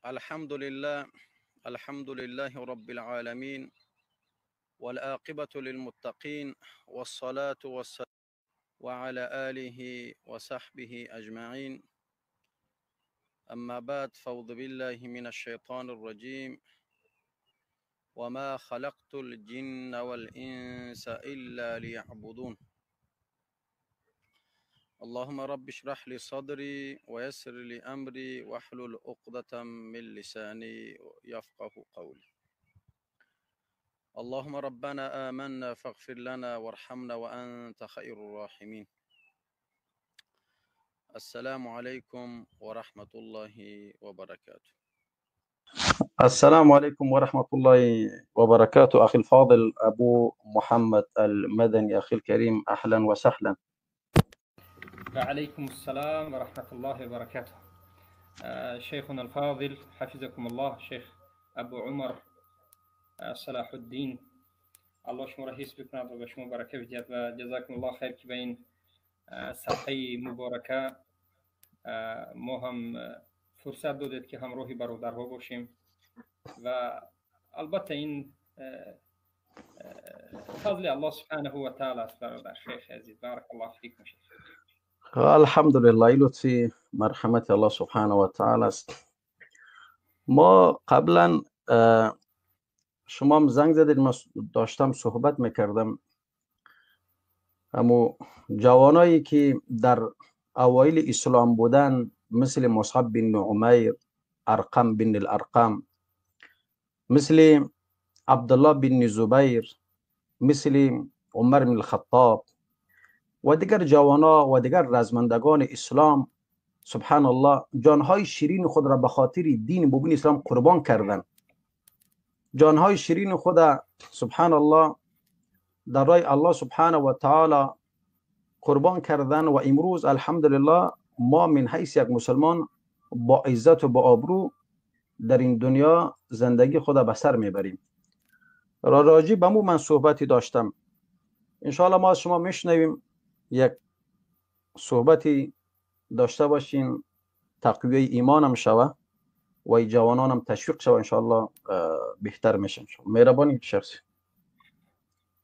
الحمد لله، الحمد لله رب العالمين، والعاقبة للمتقين، والصلاة والسلام وعلى آله وصحبه أجمعين. أما بعد، فأعوذ بالله من الشيطان الرجيم. وما خلقت الجن والإنس إلا ليعبدون. اللهم رب اشرح لي صدري ويسر لي أمري واحلل عقدة من لساني يفقه قولي. اللهم ربنا آمنا فاغفر لنا وارحمنا وأنت خير الراحمين. السلام عليكم ورحمة الله وبركاته. السلام عليكم ورحمة الله وبركاته. أخي الفاضل أبو محمد المدني، أخي الكريم، أهلا وسهلا. وعليكم السلام ورحمة الله وبركاته. شيخنا الفاضل حفظكم الله، شيخ أبو عمر صلاح الدین، الله شما را حفظ بکند و به شما برکه بدهد و جزاکم الله خیر که به این صفحه مبارکه ما هم فرصت دادید که همراه برادرها باشیم و البته این فضل الله سبحانه و تعالی است. برادر شیخ عزیز، بارک الله فیکم شیخ. الحمدلله، لطفی مرحمت الله سبحانه و تعالی است. ما قبلا شما هم زنگ زدید، ما داشتم صحبت میکردم. اما جوانایی که در اوایل اسلام بودن، مثل مصعب بن عمیر، ارقم بن الارقم، مثل عبدالله بن زبیر، مثل عمر بن الخطاب و دیگر جوانا و دیگر رزمندگان اسلام، سبحان الله، جانهای شیرین خود را به خاطر دین مبین اسلام قربان کردند. جانهای شیرین خود سبحان الله در راه الله سبحانه و تعالی قربان کردن و امروز الحمدلله ما من حیث یک مسلمان با عزت و با آبرو در این دنیا زندگی خود به سر میبریم. راجع به مو من صحبتی داشتم، انشاءالله ما از شما میشنویم، یک صحبتی داشته باشین، تقویه ایمانم شوه و جوانانم تشویق شوه، انشاءالله بهتر میشه. مهربانی شخصی.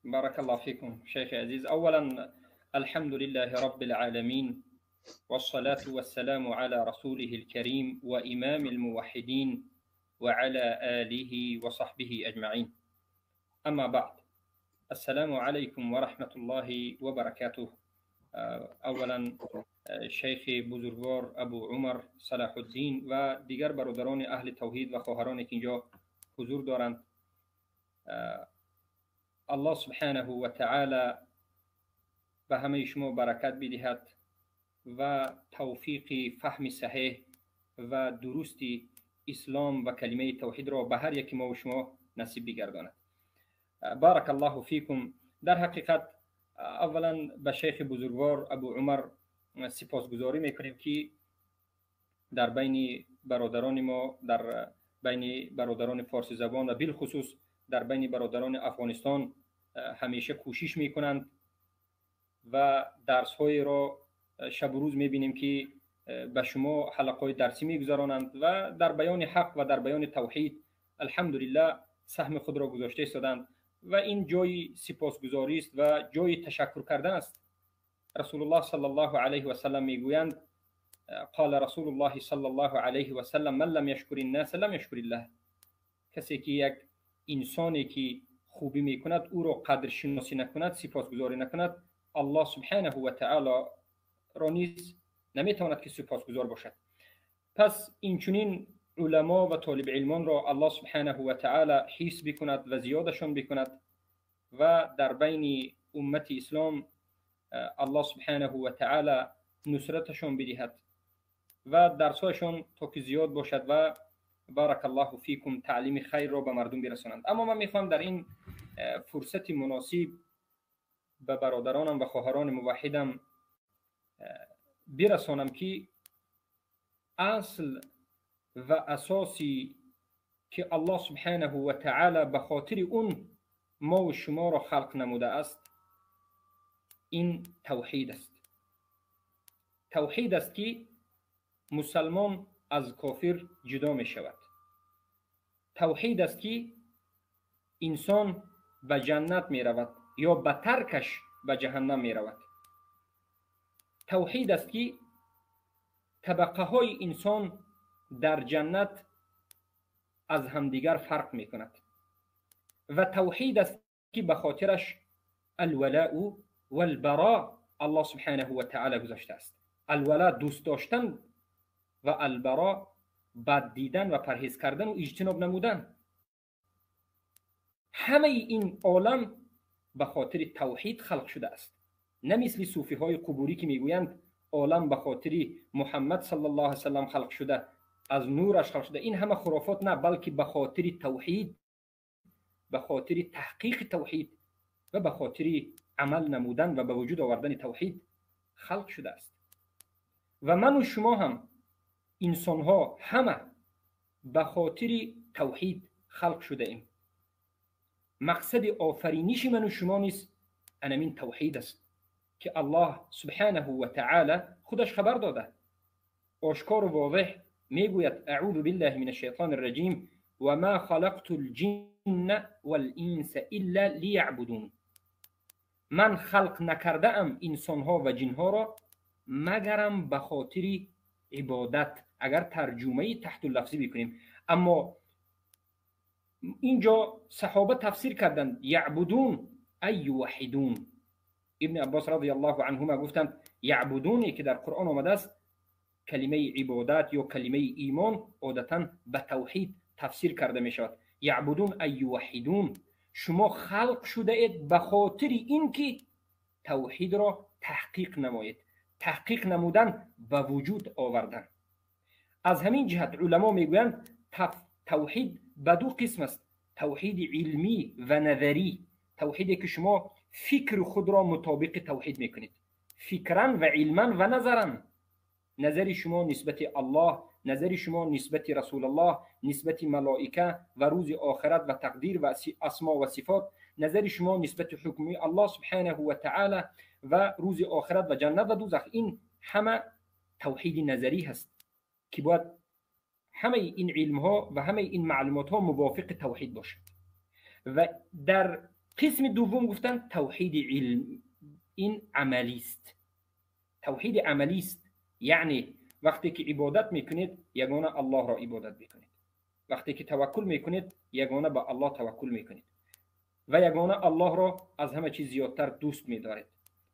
بارك الله فيكم شيخ عزيز. أولا الحمد لله رب العالمين، والصلاة والسلام على رسوله الكريم وإمام الموحدين وعلى آله وصحبه أجمعين. أما بعد، السلام عليكم ورحمة الله وبركاته. اولا شیخ بزرگوار ابو عمر صلاح الدین و دیگر برادران اهل توحید و خواهرانی که اینجا حضور دارند، الله سبحانه و تعالی به همه شما برکت بدهد و توفیق فهم صحیح و درست اسلام و کلمه توحید را به هر یک ما و شما نصیب بگرداند. بارک الله فیکم. در حقیقت اولا به شیخ بزرگوار ابو عمر سپاسگزاری میکنیم که در بین برادران ما، در بین برادران فارسی زبان و بالخصوص در بین برادران افغانستان همیشه کوشش میکنند و درس های را شب و روز میبینیم که به شما حلقه درسی میگذرانند و در بیان حق و در بیان توحید الحمدلله سهم خود را گذاشته ایستادند و این جای سپاسگزاری است و جای تشکر کردن است. رسول الله صلی الله علیه و سلم میگویند، قال رسول الله صلی الله علیه و سلم من لم یشکر الناس لم یشکر الله. کسی که یک انسانی که خوبی میکند او را قدر شناسی نکند، سپاسگزاری نکند، الله سبحانه و تعالی را نیز نمیتواند که سپاسگزار باشد. پس اینچنین علما و طالب علمان را الله سبحانه و تعالی حفظ بکند و زیادشان بکند و در بین امت اسلام الله سبحانه و تعالی نصرتشان بدهد و درسهایشان تا که زیاد باشد و بارک الله فیکم تعلیم خیر را به مردم برسانند. اما من میخوام در این فرصت مناسب به برادرانم و خواهران موحدم برسانم که اصل و اساسی که الله سبحانه و تعالی به خاطر اون ما و شما را خلق نموده است، این توحید است. توحید است که مسلمان از کافر جدا می شود. توحید است که انسان به جنت می رود یا به ترکش به جهنم می رود. توحید است که طبقه های انسان در جنت از همدیگر فرق می کند و توحید است که به خاطرش الولاء والبراء الله سبحانه و تعالی گذاشته است. الولاء دوست داشتن و البراء بد دیدن و پرهیز کردن و اجتناب نمودن. همه این عالم به خاطر توحید خلق شده است، نه مثل صوفی های قبوری که میگویند عالم به خاطر محمد صلی الله علیه وسلم خلق شده، از نورش خلق شده. این همه خرافات نه، بلکه به خاطر توحید، به خاطر تحقیق توحید و به خاطر عمل نمودن و به وجود آوردن توحید خلق شده است. و من و شما هم انسان ها همه به خاطر توحید خلق شده ایم. مقصد آفرینش من و شما نیز انمین توحید است که الله سبحانه و تعالی خودش خبر داده، آشکار و واضح میگوید اعوذ بالله من الشیطان الرجیم و ما خلقت الجن والانس الا لیعبدون. من خلق نکرده ام انسان ها و جن ها را مگرم به خاطر عبادت. اگر ترجمه تحت اللفظی بکنیم، اما اینجا صحابه تفسیر کردند یعبدون ای یوحدون. ابن عباس رضی الله عنهما گفتند یعبدونی که در قرآن آمده است کلمه عبادت یا کلمه ایمان عادتا به توحید تفسیر کرده می شود. یعبدون ای یوحدون، شما خلق شده اید به خاطر اینکه توحید را تحقیق نمایید. تحقیق نمودن به وجود آوردن. از همین جهت علما میگویند توحید به دو قسم است، توحید علمی و نظری. توحیدی که شما فکر خود را مطابق توحید میکنید، فکرا و علما و نظرا. نظر شما نسبت الله، نظر شما نسبت رسول الله، نسبت ملائکه و روز آخرت و تقدیر و اسما و صفات، نظر شما نسبت حکم الله سبحانه و تعالی و روز آخرت و جنت و دوزخ، این همه توحید نظری هست که باید همه این علم ها و همه این معلومات ها موافق توحید باشد. و در قسم دوم گفتن توحید علم، این عملی است. توحید عملی است یعنی وقتی که عبادت میکنید یگانه الله را عبادت میکنید، وقتی که توکل میکنید یگانه به الله توکل میکنید و یگانه الله را از همه چیز زیادتر دوست میدارید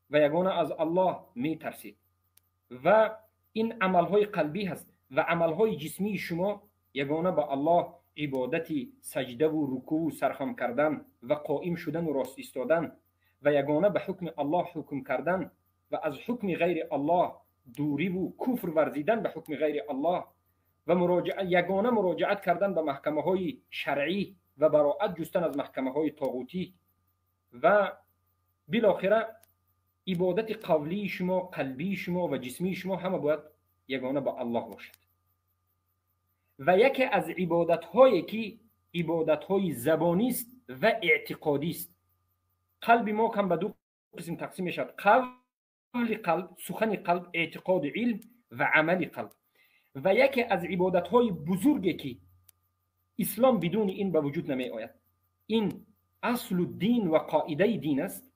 و یگانه از الله میترسید. و این عملهای قلبی هست و عملهای جسمی شما یگانه به الله عبادتی سجده و رکوع و سرخم کردن و قائم شدن و راست ایستادن و یگانه به حکم الله حکم کردن و از حکم غیر الله دوری و کفر ورزیدن به حکم غیر الله و مراجعه، یگانه مراجعت کردن به محکمه های شرعی و براعت جستن از محکمه های طاغوتی و بالاخره عبادت قولی شما، قلبی شما و جسمی شما همه باید یگانه به الله باشد. و یکی از عبادت هایی که عبادت های زبانی است و اعتقادی است. قلب ما کم به دو قسم تقسیم می شود: قول قلب، سخن قلب، اعتقاد علم و عمل قلب. و یکی از عبادت های بزرگی که اسلام بدون این به وجود نمی آید، این اصل دین و قاعده دین است،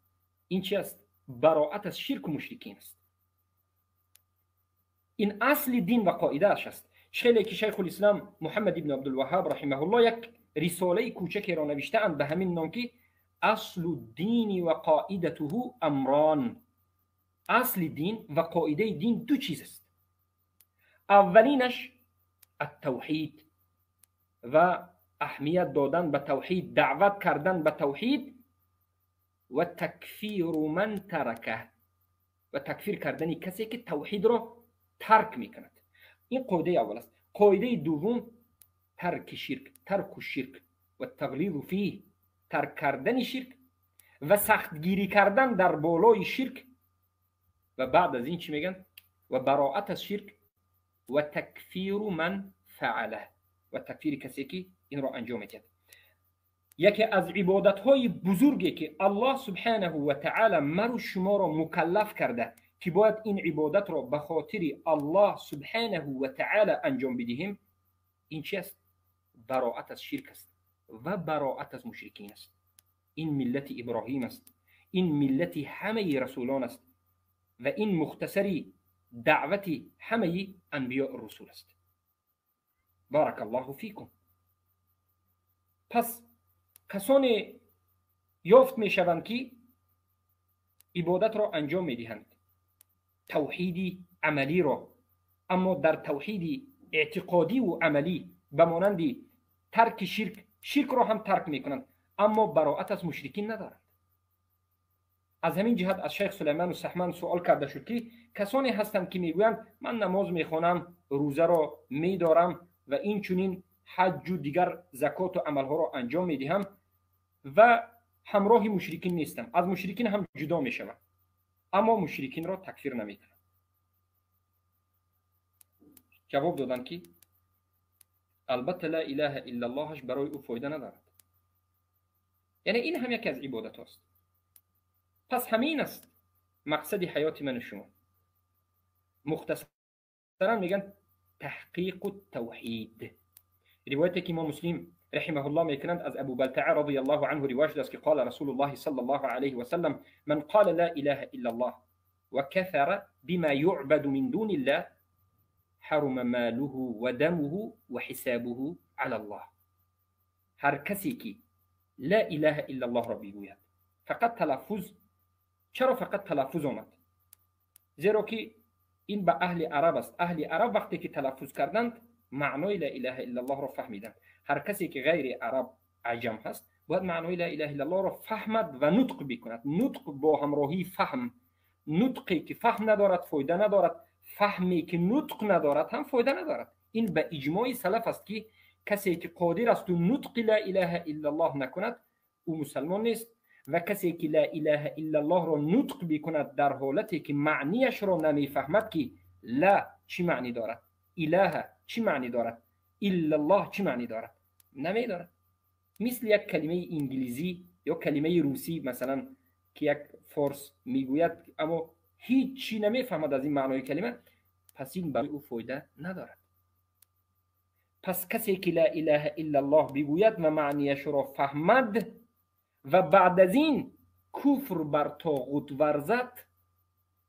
این چی است؟ براعت از شرک و مشرکین است. این اصل دین و قاعده اش است. خیلی که شیخ الاسلام محمد ابن عبدالوهاب رحمه الله یک رساله کوچکی را نوشته اند به همین نام که اصل الدین و قاعدته امران. اصل دین و قاعده دین دو چیز است. اولینش التوحید و اهمیت دادن به توحید، دعوت کردن به توحید و تکفیر من ترکه و تکفیر کردن کسی که توحید را ترک میکند. این قاعده اول است. قاعده دوم ترک شرک، ترک الشرک و تغلیظ فیه، ترک کردن شرک و سختگیری کردن در بالای شرک و بعد از این چی میگن؟ و براعت از شرک و تکفیر من فعله و تکفیر کسی که این را انجام میده. یکی از عبادت های بزرگی که الله سبحانه و تعالی مرو شما را مکلف کرده که باید این عبادت را به خاطر الله سبحانه و تعالی انجام بدهیم، این چی است؟ براءت از شرک است و براءت از مشرکین است. این ملت ابراهیم است، این ملت همه رسولان است و این مختصری دعوت همه انبیاء رسول است. بارک الله فیکم. پس کسانی یافت می شوند که عبادت را انجام می دهند، توحید عملی را، اما در توحید اعتقادی و عملی به مانند ترک شرک، شرک را هم ترک می کنند، اما براءت از مشرکین ندارند. از همین جهت از شیخ سلیمان و سحمان سوال کرده شد که کسانی هستند که میگویند من نماز میخوانم، روزه را میدارم و این چنین حج و دیگر زکات و عملها را انجام میدهم و همراه مشرکین نیستم، از مشرکین هم جدا میشوم، اما مشرکین را تکفیر نمیکنم. جواب دادند که البته لا اله الا اللهش برای او فایده ندارد، یعنی این هم یکی از عبادت هاست. پس همین است مقصد حیات من و شما. مختصرا میگن تحقیق التوحید. روایتی که امام مسلم رحمه الله میکنند از ابو بلتعه رضی الله عنه روایت است که قال رسول الله صلی الله علیه و سلم من قال لا اله الا الله وكفر بما يعبد من دون الله حرم ماله ودمه وحسابه على الله. هر کسی که لا اله الا الله را بگوید، فقط تلفظ. چرا فقط تلفظ آمد؟ زیرا که این به اهل عرب است. اهل عرب وقتی که تلفظ کردند معنای لا اله الا الله را فهمیدند. هر کسی که غیر عرب عجم هست باید معنای لا اله الا الله را فهمد و نطق بکند. نطق با همراهی فهم. نطقی که فهم ندارد فایده ندارد، فهمی که نطق ندارد هم فایده ندارد. این به اجماع سلف است که کسی که قادر است و نطق لا اله الا الله نکند او مسلمان نیست، و کسی که لا اله الا الله را نطق بکند در حالتی که معنیش را نمیفهمد که لا چی معنی دارد، اله چی معنی دارد، الا الله چی معنی دارد، نمیدارد. مثل یک کلمه انگلیسی یا کلمه روسی مثلا که یک فارس میگوید اما هیچ چی نمیفهمد از این معنای کلمه، پس این برای او فایده ندارد. پس کسی که لا اله الا الله بگوید و معنیش را فهمد و بعد از این کفر بر طاغوت ورزد،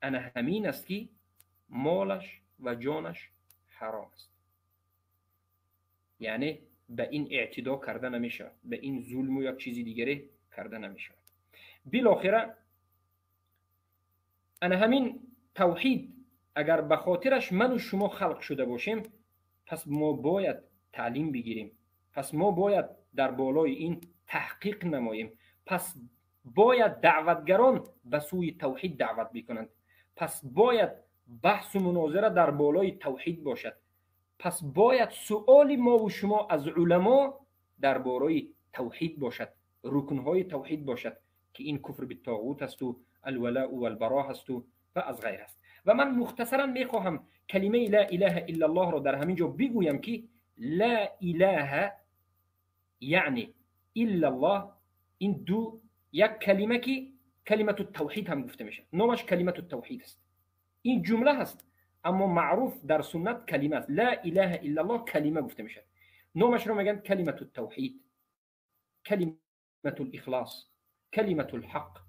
انا همین است که مالش و جانش حرام است. یعنی به این اعتدا کرده نمیشود، به این ظلم و یک چیزی دیگری کرده نمیشود. بالاخره انا همین توحید اگر به خاطرش من و شما خلق شده باشیم، پس ما باید تعلیم بگیریم، پس ما باید در بالای این تحقیق نماییم، پس باید دعوتگران به سوی توحید دعوت بکنند، پس باید بحث و مناظره در بالای توحید باشد، پس باید سؤال ما و شما از علما درباره توحید باشد، رکنهای توحید باشد که این کفر بالطاغوت است و الولاء والبراء است و از غیر است. و من مختصرا میخواهم کلمه لا اله الا الله را در همین جا بگویم که لا اله یعنی الا الله، این دو یک کلمه که کلمه التوحید هم گفته میشه، نامش کلمه التوحید است. این جمله هست اما معروف در سنت کلمه است. لا اله الا الله کلمه گفته میشه، نامش رو میگن کلمه التوحید، کلمه الاخلاص، کلمه الحق،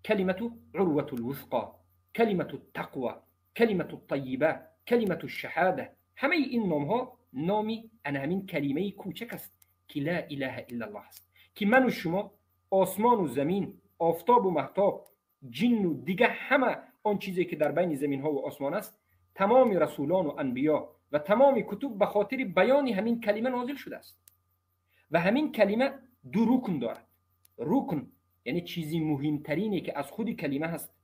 کلمه عروة الوثقى، کلمه التقوى، کلمه الطیبه، کلمه الشهاده. همه این نام ها نامی انا همین کلمه کوچک است که لا اله الا الله است، که من و شما آسمان و زمین، آفتاب و مهتاب، جن و دیگه همه آن چیزی که در بین زمین ها و آسمان است، تمام رسولان و انبیا و تمام کتب به خاطر بیان همین کلمه نازل شده است. و همین کلمه دو رکن دارد. رکن یعنی چیزی مهمترینی که از خود کلمه هست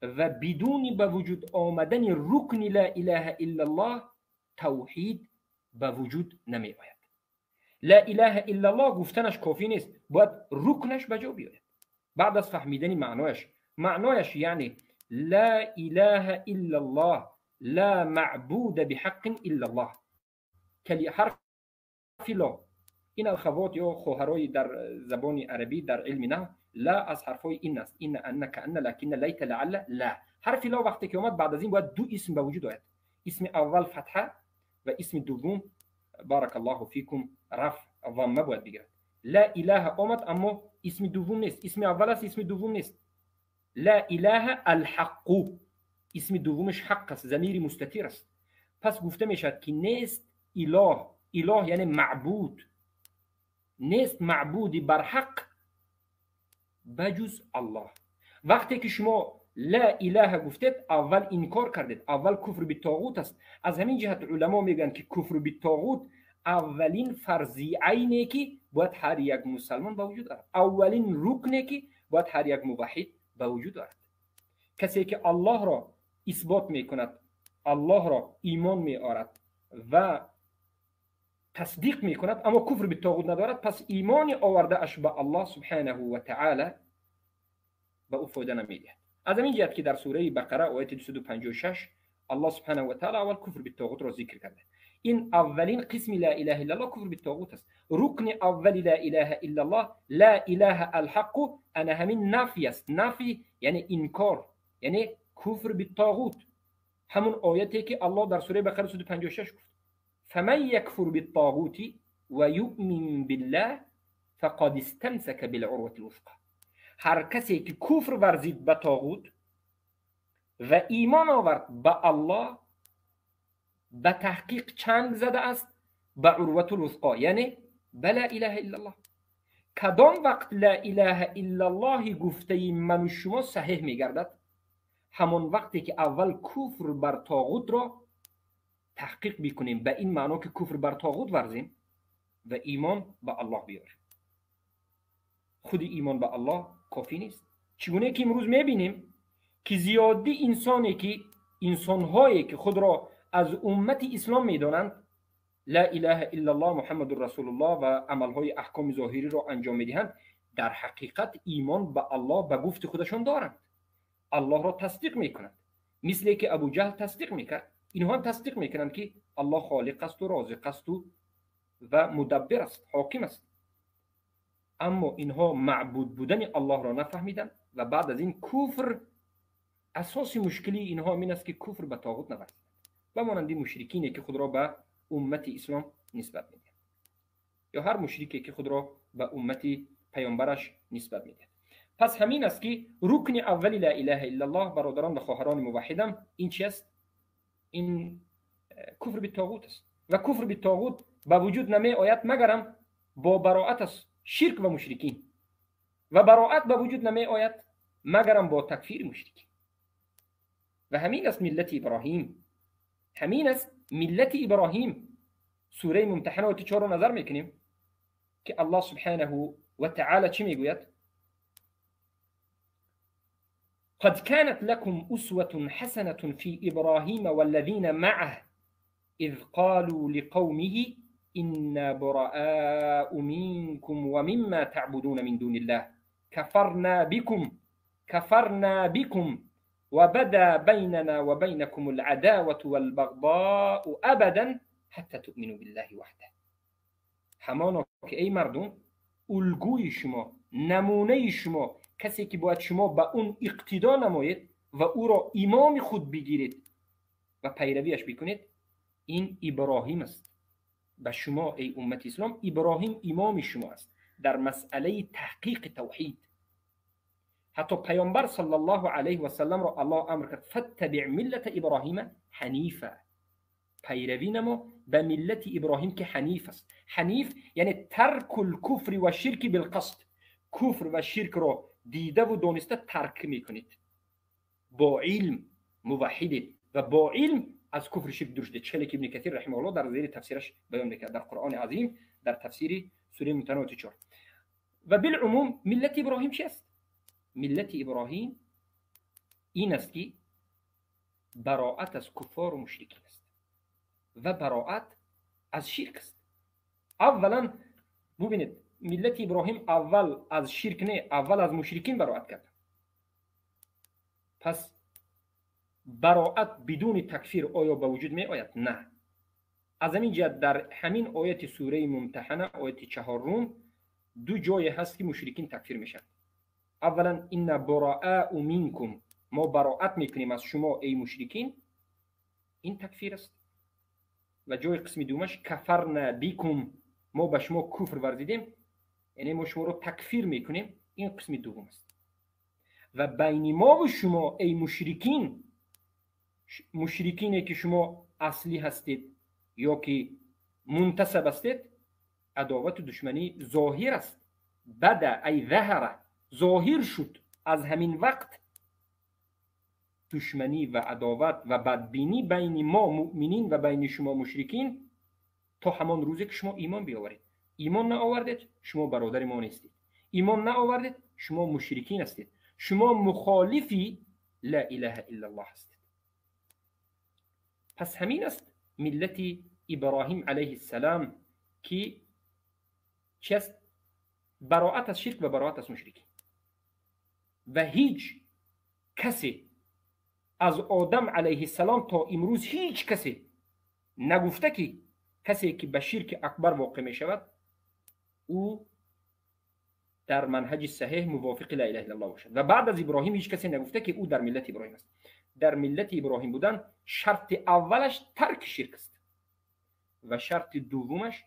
و بدون به وجود آمدن رکن لا اله الا الله توحید به وجود نمی آید. لا اله الا الله گفتنش کافی نیست، باید رکنش به جا بیاید. بعد از فهمیدن معنایش، معنایش یعنی لا اله الا الله، لا معبود بحق الا الله. حرف لا این اخوات یا خواهرای در زبان عربی در علم نه، لا از حرفای این است، این ان کأن لکن لیت لعل لا. حرف لا وقتی که اومد بعد از این باید دو اسم به وجود آید، اسم اول فتحه و اسم دوم بارک الله فیکم رفع. ضمه باید بگیرد. لا اله آمد اما اسم دوم نیست، اسم اول است، اسم دوم نیست. لا اله الحق، اسم دومش حق است، ضمیر مستتر است. پس گفته میشود که نیست اله، اله یعنی معبود، نیست معبودی بر حق بجز الله. وقتی که شما لا اله گفتید اول انکار کردید، اول کفر به طاغوت است. از همین جهت علما میگن که کفر به طاغوت اولین فرضی عینه که باید هر یک مسلمان به وجود آورد، اولین رکنه که باید هر یک موحد به وجود آورد. کسی که الله را اثبات میکند، الله را ایمان میآورد و تصدیق میکند اما کفر به طاغوت ندارد، پس ایمان آورده اش به الله سبحانه و تعالی به او فایده نمیدهد. از همین جهت که در سوره بقره آیت 256 الله سبحانه و تعالی اول کفر به طاغوت را ذکر کرده. این اولین قسم لا اله الا الله کفر به طاغوت است. رکن اول لا اله الا الله لا اله الحق، انا همین نفی است. نفی یعنی انکار، یعنی کفر به طاغوت. همون آیتی که الله در سوره بقره 256 گفت فمن یکفر بالطاغوت و یؤمن بالله فقد استمسک بالعروة الوثقى. هر کسی که کفر ورزید به طاغوت و ایمان آورد به الله، به تحقیق چنگ زده است به عروة الوثقا، یعنی به لا اله الا الله. کدام وقت لا اله الا الله گفته من و شما صحیح میگردد؟ همان وقتی که اول کفر بر طاغوت را تحقیق بکنیم، به این معنا که کفر بر طاغوت ورزیم و ایمان به الله بیاریم. خود ایمان به الله کافی نیست. چگونه که امروز میبینیم که زیادی انسانی که انسانهایی که خود را از امت اسلام میدانند لا اله الا الله محمد رسول الله و عملهای احکام ظاهری را انجام میدهند، در حقیقت ایمان به الله به گفت خودشان دارند، الله را تصدیق میکنند، مثل که ابو جهل تصدیق میکرد. اینها هم تصدیق میکنند که الله خالق است و رازق است و مدبر است، حاکم است. اما اینها معبود بودن الله را نفهمیدند و بعد از این کفر، اساس مشکلی اینها این است که کفر به طاغوت نورزیدند و مانند مشرکینی که خود را به امت اسلام نسبت میدهند یا هر مشرکی که خود را به امت پیامبرش نسبت میدهد. پس همین است که رکن اول لا اله الا الله برادران و خواهران موحدم این چی است؟ این کفر به طاغوت است. و کفر به طاغوت به وجود نمی آید مگرم با براءت از شرک و مشرکین، و براءت به وجود نمی آید مگرم با تکفیر مشرکین. و همین است ملت ابراهیم، همین است ملت ابراهیم. سوره ممتحنه آیت 4 رو نظر میکنیم که الله سبحانه و تعالی چی میگوید؟ قد كانت لكم أسوة حسنة في إبراهيم والذين معه إذ قالوا لقومه إنا براء منكم ومما تعبدون من دون الله كفرنا بكم وبدا بيننا وبينكم العداوة والبغضاء أبدا حتى تؤمنوا بالله وحده. همانا که ای مردم، الگوی شما، نمونه شما، کسی که باید شما به اون اقتدا نمایید و او را امام خود بگیرید و پیرویش بکنید، این ابراهیم است. به شما ای امت اسلام، ابراهیم امام شما است در مسئله تحقیق توحید. حتی پیامبر صلی الله علیه و سلم را الله امر کرد فتبع ملت ابراهیم حنیفا، پیروی نما به ملت ابراهیم که حنیف است. حنیف یعنی ترک الکفر و شرک بالقصد، کفر و شرک را دیده و دانسته ترک میکنید، با علم موحدید و با علم از کفر شرک دور شدید. چه که ابن کثیر رحمه الله در زیر تفسیرش بیان میکرد در قرآن عظیم در تفسیر سوره ممتحنه 4. و بالعموم ملت ابراهیم چی است؟ ملت ابراهیم این است که براءت از کفار و مشرکین است و براءت از شرک است. اولا ببینید ملت ابراهیم اول از شرک نه، اول از مشرکین براءت کرد. پس براءت بدون تکفیر آیا به وجود می آید؟ نه. از همین جهت در همین آیت سوره ممتحنه آیت 4 دو جای هست که مشرکین تکفیر میشن. اولا ان براء منکم، ما براءت میکنیم از شما ای مشرکین، این تکفیر است. و جای قسم دومش کفرنا بكم، ما به شما کفر ورزیدیم، یعنی ما شما رو تکفیر میکنیم. این قسم دوم است. و بین ما و شما ای مشرکین، مشرکینی که شما اصلی هستید یا که منتسب هستید، عداوت و دشمنی ظاهر است. بدا ای ظهر، ظاهر شد از همین وقت دشمنی و عداوت و بدبینی بین ما مؤمنین و بین شما مشرکین تا همان روزی که شما ایمان بیاورید. ایمان نآوردید شما برادر ما نیستید، ایمان نآوردید شما مشرکین هستید، شما مخالفی لا اله الا الله هستید. پس همین است ملت ابراهیم علیه السلام که چی است؟ براءت از شرک و براءت از مشرکین. و هیچ کسی از آدم علیه السلام تا امروز هیچ کسی نگفته که کسی که به شرک اکبر واقع می شود او در منهج صحیح موافق لا اله الا الله باشد. و بعد از ابراهیم هیچ کسی نگفته که او در ملت ابراهیم است. در ملت ابراهیم بودن شرط اولش ترک شرک است و شرط دومش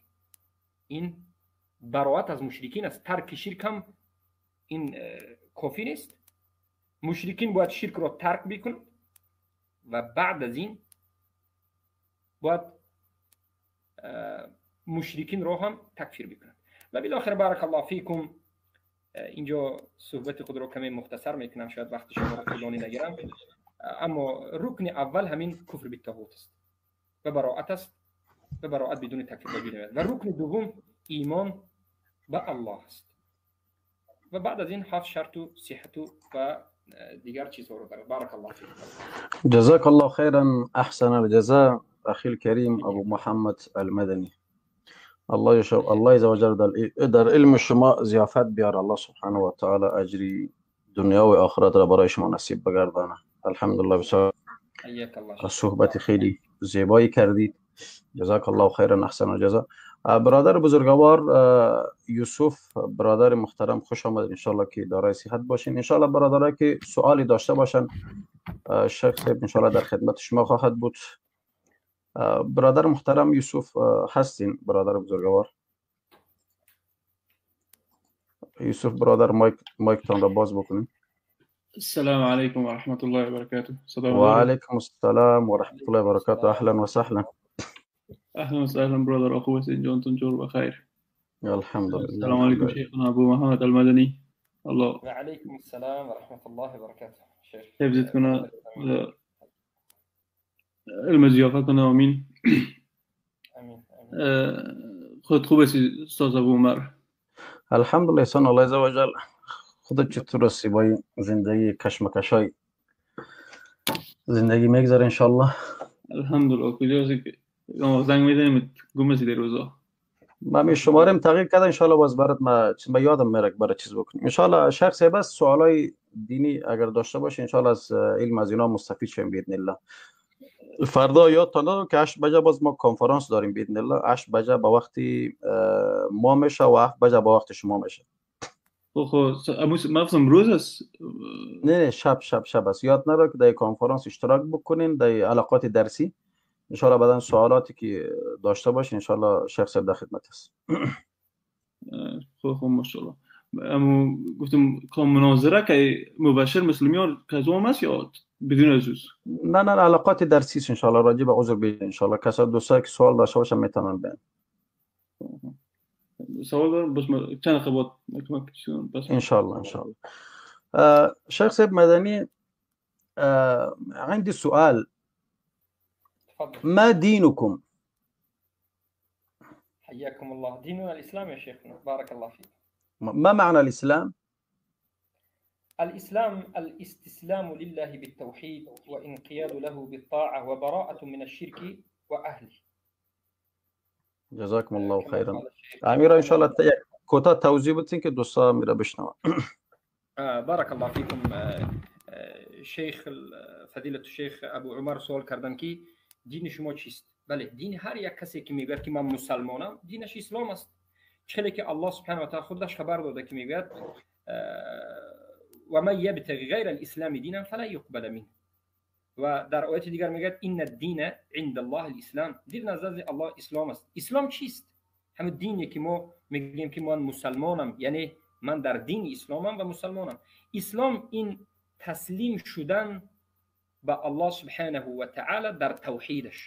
این براءت از مشرکین است. ترک شرک هم این کافی نیست، مشرکین باید شرک را ترک بکنند و بعد از این باید مشرکین را هم تکفیر بکنند. و بالاخره بارک الله فیکم، اینجا صحبت خود را کمی مختصر میکنم، شاید وقت شما را طولانی نگیرم. اما رکن اول همین کفر بالطاغوت است و براءت است و براءت بدون تکفیر وجود ندارد. و رکن دوم ایمان به الله است و بعد از این 7 شرط و صحت و دیگر چیزها رو دارد. بارک الله فیک. جزاک الله خیرا، احسن الجزاء اخی الکریم ابو محمد المدنی. الله عز وجل در علم شما ضیافت بیاره. الله سبحانه و تعالی اجری دنیا و آخرت را برای شما نصیب بگردانه. الحمدلله بسیار صحبت خیلی زیبایی کردید. جزاک الله خیرا، احسن الجزاء. برادر بزرگوار یوسف، برادر محترم، خوش آمد. انشالله که دارای صحت باشین. انشالله برادرایی که سوالی داشته باشن شیخ صاحب انشالله در خدمت شما خواهد بود. برادر محترم یوسف هستین؟ برادر بزرگوار یوسف، برادر مایکتان را باز بکنین. السلام عليكم ورحمة الله وبركاته. وعليكم السلام ورحمة الله وبركاته. أهلا وسهلا. أهلا وسهلا برادر أخوة جونتون جور بخير. الحمد لله. السلام عليكم شيخنا أبو محمد المدني. الله. وعليكم السلام ورحمة الله وبركاته. شيخ كيف زدتكنا المزيافتنا؟ آمين. آمين. خود خوب استاد ابو عمر؟ الحمد لله سن الله عز وجل. خودت چطور هستی با این زندگی کشمکشای زندگی میگذره انشالله؟ الحمدلله. کجا زنگ میزنیم گم در روزا ما می شمارم تغییر کرده انشالله. باز برات ما یادم میره برای چیز بکنیم انشالله. شخص بس سوالای دینی اگر داشته باشه انشالله از علم از اینا مستفید شیم باذن الله. فردا یادتان دارم که 8 بجه باز ما کنفرانس داریم باذن الله. 8 بجه به وقتی ما میشه و 7 بجه به وقت شما میشه. خب مفهوم روز است؟ نه شب شب شب است. یاد نره که در کنفرانس اشتراک بکنین در علاقات درسی انشالله. بعدن سوالاتی که داشته باشین انشالله شیخ صاحب در خدمت است. خب خب ماشاءالله. اما گفتم که مناظره که مباشر مسلمیان کزوم است یا بدون عزوز؟ نه نه علاقات درسی است انشالله. راجع به عذر بید انشالله. کسا دوستا که سوال داشته باشن میتونن بیان. سوال دارم بس چند خبات بس انشالله انشالله. شیخ صاحب مدني، عندي سؤال. تفضل. ما دينكم؟ حياكم الله. ديننا الإسلام يا شيخنا، بارك الله فيك. ما معنى الإسلام؟ الإسلام الاستسلام لله بالتوحيد وانقياد له بالطاعة وبراءة من الشرك وأهله. جزاكم الله خيرا. أميرة إن شاء الله کوتاه توضیح بدین که دوستا میره بشنون. بارك الله فيكم. شیخ فضیلت الشیخ ابو عمر سوال کردن که دین شما چیست؟ بله، دین هر یک کسی که میگوید که من مسلمانم دینش اسلام است. چه که الله سبحانه و تعالی خودش خبر داده که میگوید و من یبتغی غیر الاسلام دینا فلا یقبل منه، و در آیت دیگر میگوید ان الدین عند الله الاسلام. دین نزد الله اسلام است. اسلام چیست؟ Ҳамин дине ки мо мегӯем ки ман мусалмонам, яъне ман дар дини исломам ва мусалмонам. Ислом ин таслим шудан ба Аллоҳ субҳанаҳу ва таъала дар тавҳидаш.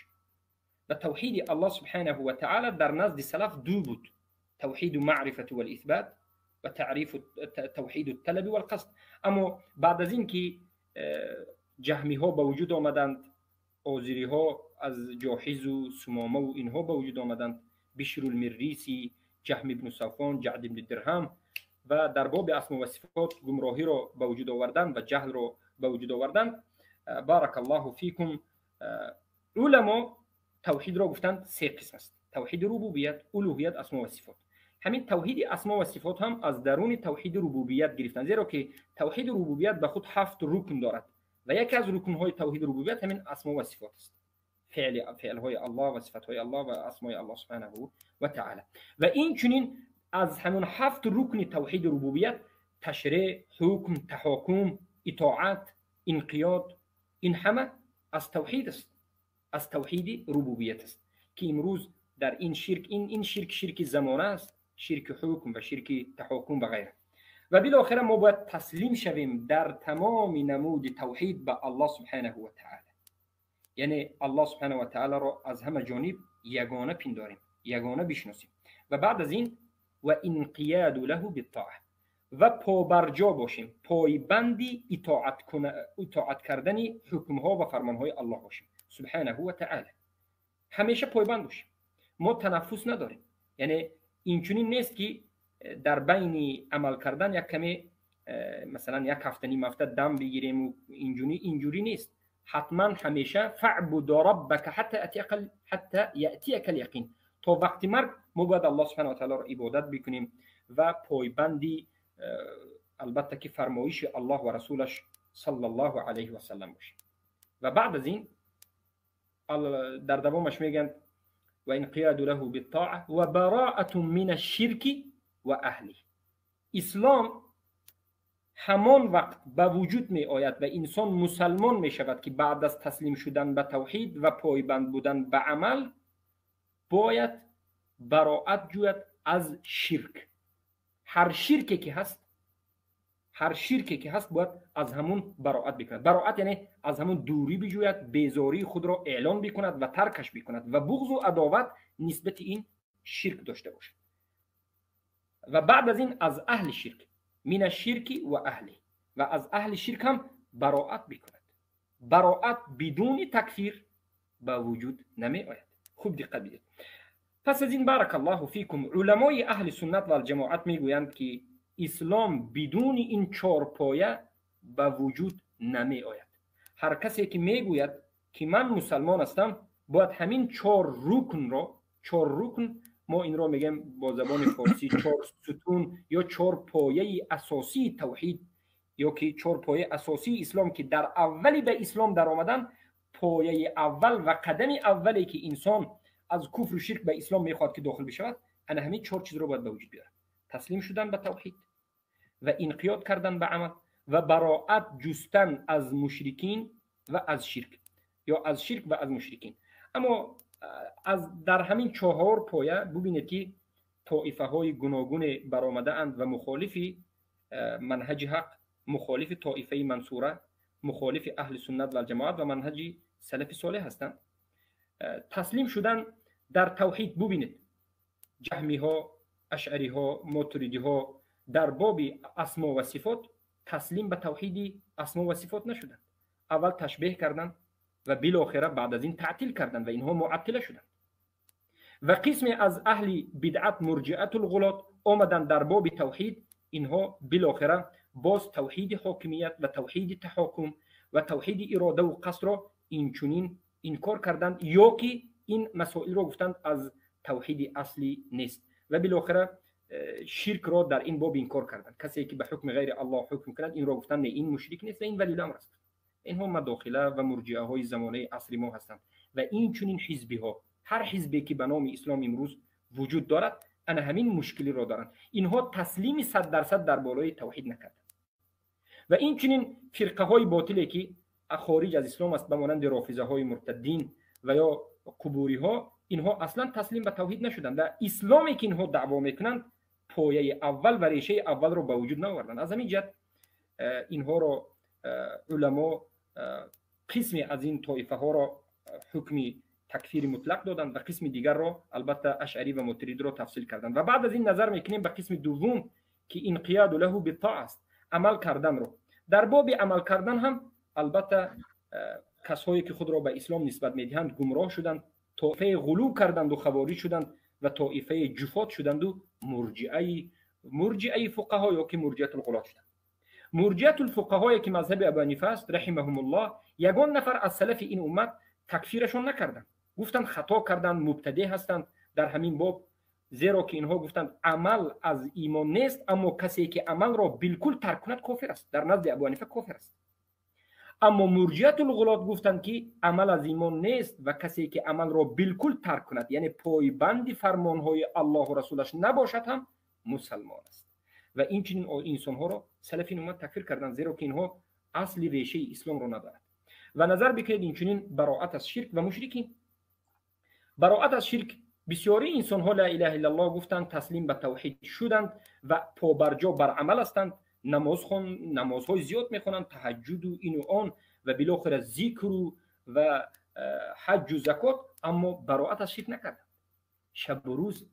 Ва тавҳиди Аллоҳ субҳанаҳу ва таъала дар назди салаф ду буд: тавҳиду маърифату валисбат ва таърифу тавҳиду талаби валқасд. Аммо баъд аз ин ки ҷаҳмиҳо ба вуҷуд омаданд, озириҳо аз ҷоҳизу сумомаву инҳо ба вуҷуд омаданд, Бишрулмирриси, Ҷаҳм ибну Сафон, Ҷаъд ибни Дирҳам, ва дар боби асмо ва сифот гумроҳиро ба вуҷуд оварданд ва ҷаҳлро ба вуҷуд оварданд. Баракаллоҳу фикум. Уламо тавҳидро гуфтанд се қисм аст: тавҳиди рубубият, улуҳият, асмо ва сифот. Ҳамин тавҳиди асмо ва сифот ҳам аз даруни тавҳиди рубубият гирифтанд, зеро ки тавҳиди рубубият ба худ ҳафт рукн дорад ва яке аз рукнҳои тавҳиди рубубият ҳамин асмо ва сифот аст, феълҳои Аллоҳ ва сифатҳои Аллоҳ ва асмои Аллоҳ субҳанаҳу ва таъала. Ва инчунин аз ҳамон ҳафт рукни тавҳиди рубубият ташреъ, ҳукм, таҳокум, итоат, инқиёд, ин ҳама аз тавҳид аст, аз тавҳиди рубубият аст ки имрӯз дар ин ширк, ин ширк ширки замона аст, ширки ҳукм ва ширки таҳокум ва ғайра. Ва билохира мо бояд таслим шавем дар тамоми намуди тавҳид ба Аллоҳ субҳанаҳу ва таъала. Яъне Аллоҳ субҳанаҳу ва таъаларо аз ҳама ҷониб ягона пиндорем, ягона бишносем. Ва баъд аз ин ва инқияду лаҳу биттоа, ва побарҷо бошем, пойбанди итоат кардани ҳукмҳо ва фармонҳои Аллоҳ бошем субҳанаҳу ва таъала. Ҳамеша пойбанд бошем. Мо танаффус надорем, яъне инчунин нест ки дар байни амал кардан як каме, масалан, як ҳафта, ним ҳафта дам бигирем, инҷурӣ нест. Ҳатман ҳамеша фаъбуд раббака ҳатта яътияка ал-яқин, то вақти марг мо бояд Аллоҳ субҳанаҳу ва таъаларо ибодат бикунем ва пойбанди албатта ки фармоиши Аллоҳ ва расулаш саллаллоҳу алайҳи васаллам бошем. Ва баъд аз ин дар давомаш мегӯянд: ва инқияду лаҳу биттоа ва бароату мин ашширки ва аҳлиҳ. Ислом ҳамон вақт ба вуҷуд меояд ва инсон мусалмон мешавад ки баъд аз таслим шудан ба тавҳид ва пойбанд будан ба амал бояд бароат ҷӯяд аз ширк. Ҳар ширке ки ҳаст, ҳар ширке ки ҳаст, бояд аз ҳамун бароат бикунад. Бароат яъне аз ҳамун дурӣ биҷӯяд, безории худро эълон бикунад ва таркаш бикунад ва буғзу адоват нисбати ин ширк дошта бошад. Ва баъд аз ин аз аҳли ширк, мин ашширки ва аҳли, ва аз аҳли ширк ҳам бароат бикунад. Бароат бидуни такфир ба вуҷуд намеояд. Хуб диққат бидед. Пас аз ин, баракаллоҳу фикум, уламои аҳли суннат валҷамоат мегӯянд ки ислом бидуни ин чорпоя ба вуҷуд намеояд. Ҳар касе ки мегӯяд ки ман мусалмон ҳастам, бояд ҳамин чор рукнро, чор рукн мо инро мегӯем бо забони форсӣ чор сутун ё чор пояи асосии тавҳид ё ки чор пояи асосии ислом, ки дар аввали ба ислом даромадан пояи аввал ва қадами аввале ки инсон аз куфру ширк ба ислом мехоҳад ки дохил бишавад, ана ҳамин чор чизро бояд ба вуҷуд биёрад: таслим шудан ба тавҳид ва инқиёд кардан ба амал ва бароат ҷустан аз мушрикин ва аз ширк, ё аз ширк ва аз мушрикин. Аммо аз дар ҳамин чаҳор поя бубинед ки тоифаҳои гуногуне баромадаанд ва мухолифи манҳаҷи ҳақ, мухолифи тоифаи мансура, мухолифи аҳли суннат валҷамоат ва манҳаҷи салафи солеҳ ҳастанд. Таслим шудан дар тавҳид, бубинед, ҷаҳмиҳо, ашъариҳо, мотуридиҳо дар боби асмо ва сифот таслим ба тавҳиди асмо ва сифот нашуданд. Аввал ташбеҳ карданд ва билохира баъд аз ин таътил карданд ва инҳо муаттила шуданд. Ва қисме аз аҳли бидъат, мурҷиатул ғулот, омаданд дар боби тавҳид, инҳо билохира боз тавҳиди ҳокимият ва тавҳиди таҳокум ва тавҳиди иродаву қасдро инчунин инкор карданд ё ки ин масоилро гуфтанд аз тавҳиди аслӣ нест ва билохира ширкро дар ин боб инкор карданд. Касе ки ба ҳукми ғайри Аллоҳ ҳукм кунад, инро гуфтанд не, ин мушрик нест ва ин валиламр аст. Инҳо мадохила ва мурҷиаҳои замонаи асри мо ҳастанд. Ва инчунин ҳизбиҳо, ҳар ҳизбе ки ба номи ислом имрӯз вуҷуд дорад, ана ҳамин мушкилиро доранд. Инҳо таслими 100% дар болои тавҳид накарданд. Ва инчунин фирқаҳои ботиле ки хориҷ аз ислом аст, ба монанди рофизаҳои муртаддин ва ё қубуриҳо, اینها اصلا تسلیم به توحید نشدند و اسلامی که اینها دعوا میکنند پایه اول و ریشه اول رو به وجود نیاوردند. از همین جهت اینها رو علما قسمی از این طایفه ها را حکمی تکفیر مطلق دادند و قسم دیگر را البته اشعری و ماتریدی را تفصیل کردند. و بعد از این نظر میکنیم به قسم دوم که انقیاد له بالطاعه است، عمل کردن رو. در باب عمل کردن هم البته کسایی که خود را به اسلام نسبت میدهند گمراه شدند، طایفه غلو کردند و خوارج شدند و طایفه جفات شدند و مرجئه فقها یا که مرجئه الغلات شدند. مرجئه الفقها که مذهب ابو حنیفه است رحمهم الله، یگان نفر از سلف این امت تکفیرشون نکردند، گفتند خطا کردند، مبتدع هستند در همین باب، زیرا که اینها گفتند عمل از ایمان نیست، اما کسی که عمل را بالکل ترک کند کافر است، در نزد ابو حنیفه کافر است. اما مرجئه الغلات گفتند که عمل از ایمان نیست و کسی که عمل را بالکل ترک کند، یعنی پایبند فرمانهای الله و رسولش نباشد، هم مسلمان است. و این چنین انسانها را سلف این امت تکفیر کردند، زیرا که اینها اصل ریشه اسلام را ندارند. و نظر بکنید این چنین براءت از شرک و مشرکین. براءت از شرک، بسیاری انسان ها لا اله الا الله گفتند، تسلیم به توحید شدند و پابرجا بر عمل هستند، نمازهای زیاد میخوانند، تهجد و این و آن و بالاخره ذکر و حج و زکات، اما براءت از شرک نکردند. شب و روز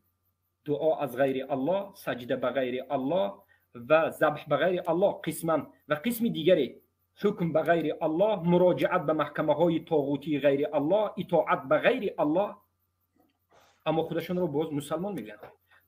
دعا از غیر الله، سجده به غیر الله و ذبح به غیر الله قسما، و قسم دیگری حکم به غیر الله، مراجعت به محکمه های طاغوتی غیر الله، اطاعت به غیر الله، اما خودشون رو باز مسلمان میگن.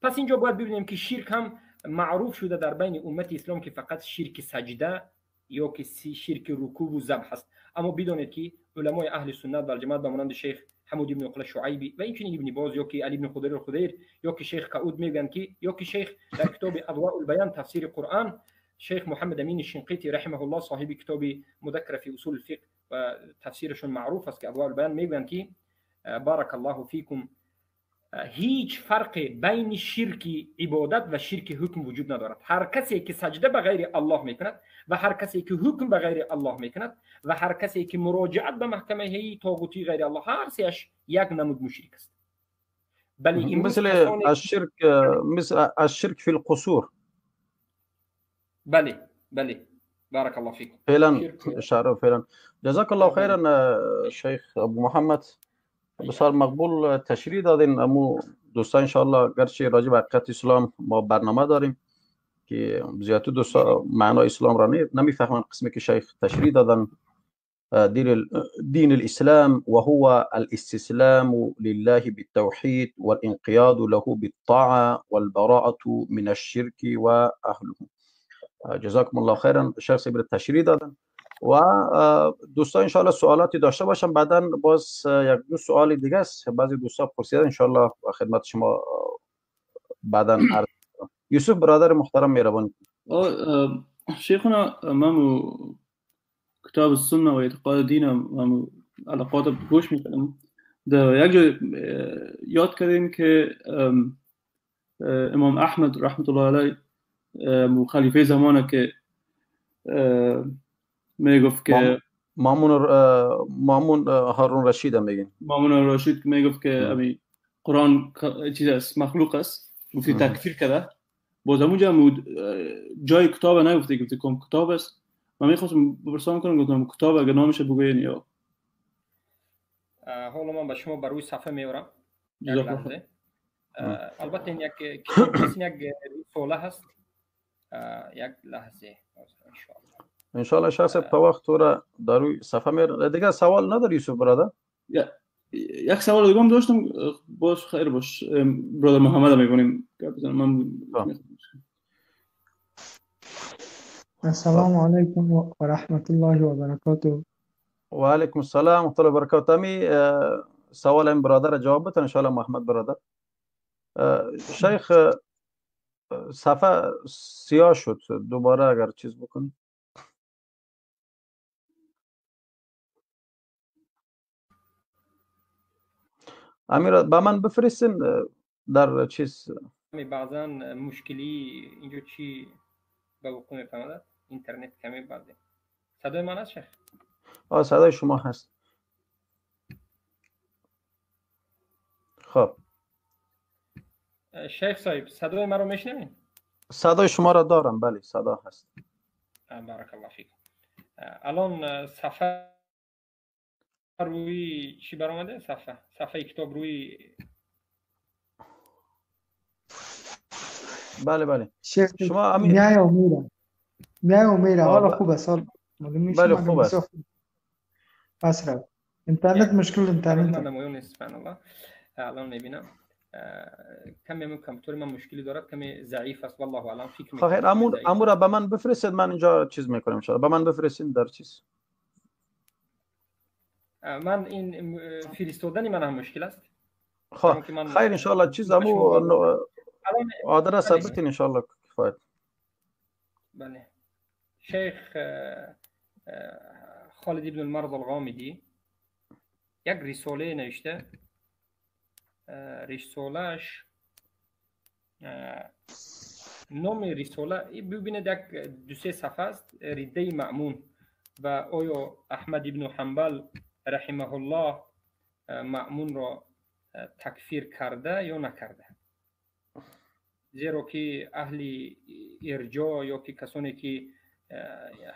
پس اینجا باید ببینیم که شرک هم معروف شده در بین امت اسلام که فقط شرک سجده یا که شرک رکوع و ذبح است. اما بدانید که علمای اهل سنت و جماعت به مانند شیخ حمود بن عقله شعیبی و اینچنین ابن باز یا که علی بن خضیر الخضیر یا که شیخ کعود میگن که، یا که شیخ در کتاب اضواء البیان تفسیر قرآن، شیخ محمد امین الشنقیطی رحمه الله صاحب کتاب مذکره فی اصول الفقه و تفسیرشون معروف است که اضواء البیان، میگن که بارک الله فیکم، هیچ فرق بین شرک عبادت و شرک حکم وجود ندارد. هر کسی که سجده به غیر الله میکند و هر کسی که حکم به غیر الله میکند و هر کسی که مراجعت به محکمه طاغوتی غیر الله، هر سهش یک نمود مشرک است. بله، مثل الشرک، مثل الشرک فی القصور. بله بله، بارک الله فیکم. فعلا اشاره فعلا. جزاک الله خیرا شیخ ابو محمد، بسیار مقبول تشریح دادین. امو دوستان انشاءالله گرچه راجع به حقیقت اسلام ما برنامه داریم که زیادتر دوستا معنای اسلام را نمیفهمن، قسمی که شیخ تشریح دادن دين الإسلام وهو الاستسلام لله بالتوحيد والانقياد له بالطاعة والبراءة من الشرك وأهله. جزاكم الله خيرا شیخ صاحب تشریح دادن. و دوستان انشاءالله سوالاتی داشته باشم، بعدا باز یک دو سوال دیگه است، بعضی دوستا پرسیدن، انشاءالله خدمت شما بعدا عرض. یوسف برادر محترم مهربانی. شیخنا من کتاب السنه و اعتقاد دین و علاقات گوش میکنم، در یک جای یاد کردیم که امام احمد رحمت الله علیه خلیفه زمانه که میگفت که مامون هارون رشید هم میگین، مامون رشید میگفت که امی قرآن چیز است، مخلوق است، گفتی تکفیر کرده. باز اونجا جای کتاب نگفته، گفته کم کتاب است. من میخواستم بپرسم کنم، گفتم کتاب اگه نامش بگوین یا حالا من به شما بر روی صفحه میورم یک لحظه. البته این یک کتاب یک رساله هست، یک لحظه انشاءالله. شخص تا وقت را در روی صفحه میرم. دیگه سوال نداری یوسف برادر؟ یک سوال دیگه هم داشتم، باش خیر باش برادر محمد میگونیم. من السلام علیکم و رحمت الله و برکاته. و علیکم السلام و رحمت الله و برکاته. می سوال این برادر جواب بده انشاءالله. محمد برادر شیخ صفحه سیاه شد، دوباره اگر چیز بکنی. امیر با من بفرستین در چیز. بعضا مشکلی اینجا چی به وقوع می‌پیوندد، اینترنت کمی بعضی. صدای من هست شیخ؟ آه صدای شما هست. خب شیخ صاحب، صدای مرا میشنوین؟ صدای شما را دارم، بله صدا هست. بارک الله فیک. الان صفحه روی چی برآمده؟ صفحه کتاب روی. بله بله. شما میای و میره، میای و میره. حالا خوب است. بله خوب است. پس رفت اینترنت، مشکل اینترنت. من نیست، سبحان الله. الان میبینم کمی من کامپیوتر من مشکلی دارد، کمی ضعیف است، والله اعلم. فکر می‌کنم خیر. امو را به من بفرستید، من اینجا چیز میکنم ان شاء الله. به من بفرستید در چیز. من این فرستادن من هم مشکل است. خب خیر ان شاء الله. چیز امو آدرس بتین ان شاء الله کفایت. بله. شیخ خالد ابن المرض الغامدی یک رساله نوشته. رسالهش نام رساله ببینید، یک دو سه صفحه است، رده مأمون و آیا احمد ابن حنبل رحمه الله مأمون را تکفیر کرده یا نکرده. زیرا که اهل ارجاع یا که کسانی که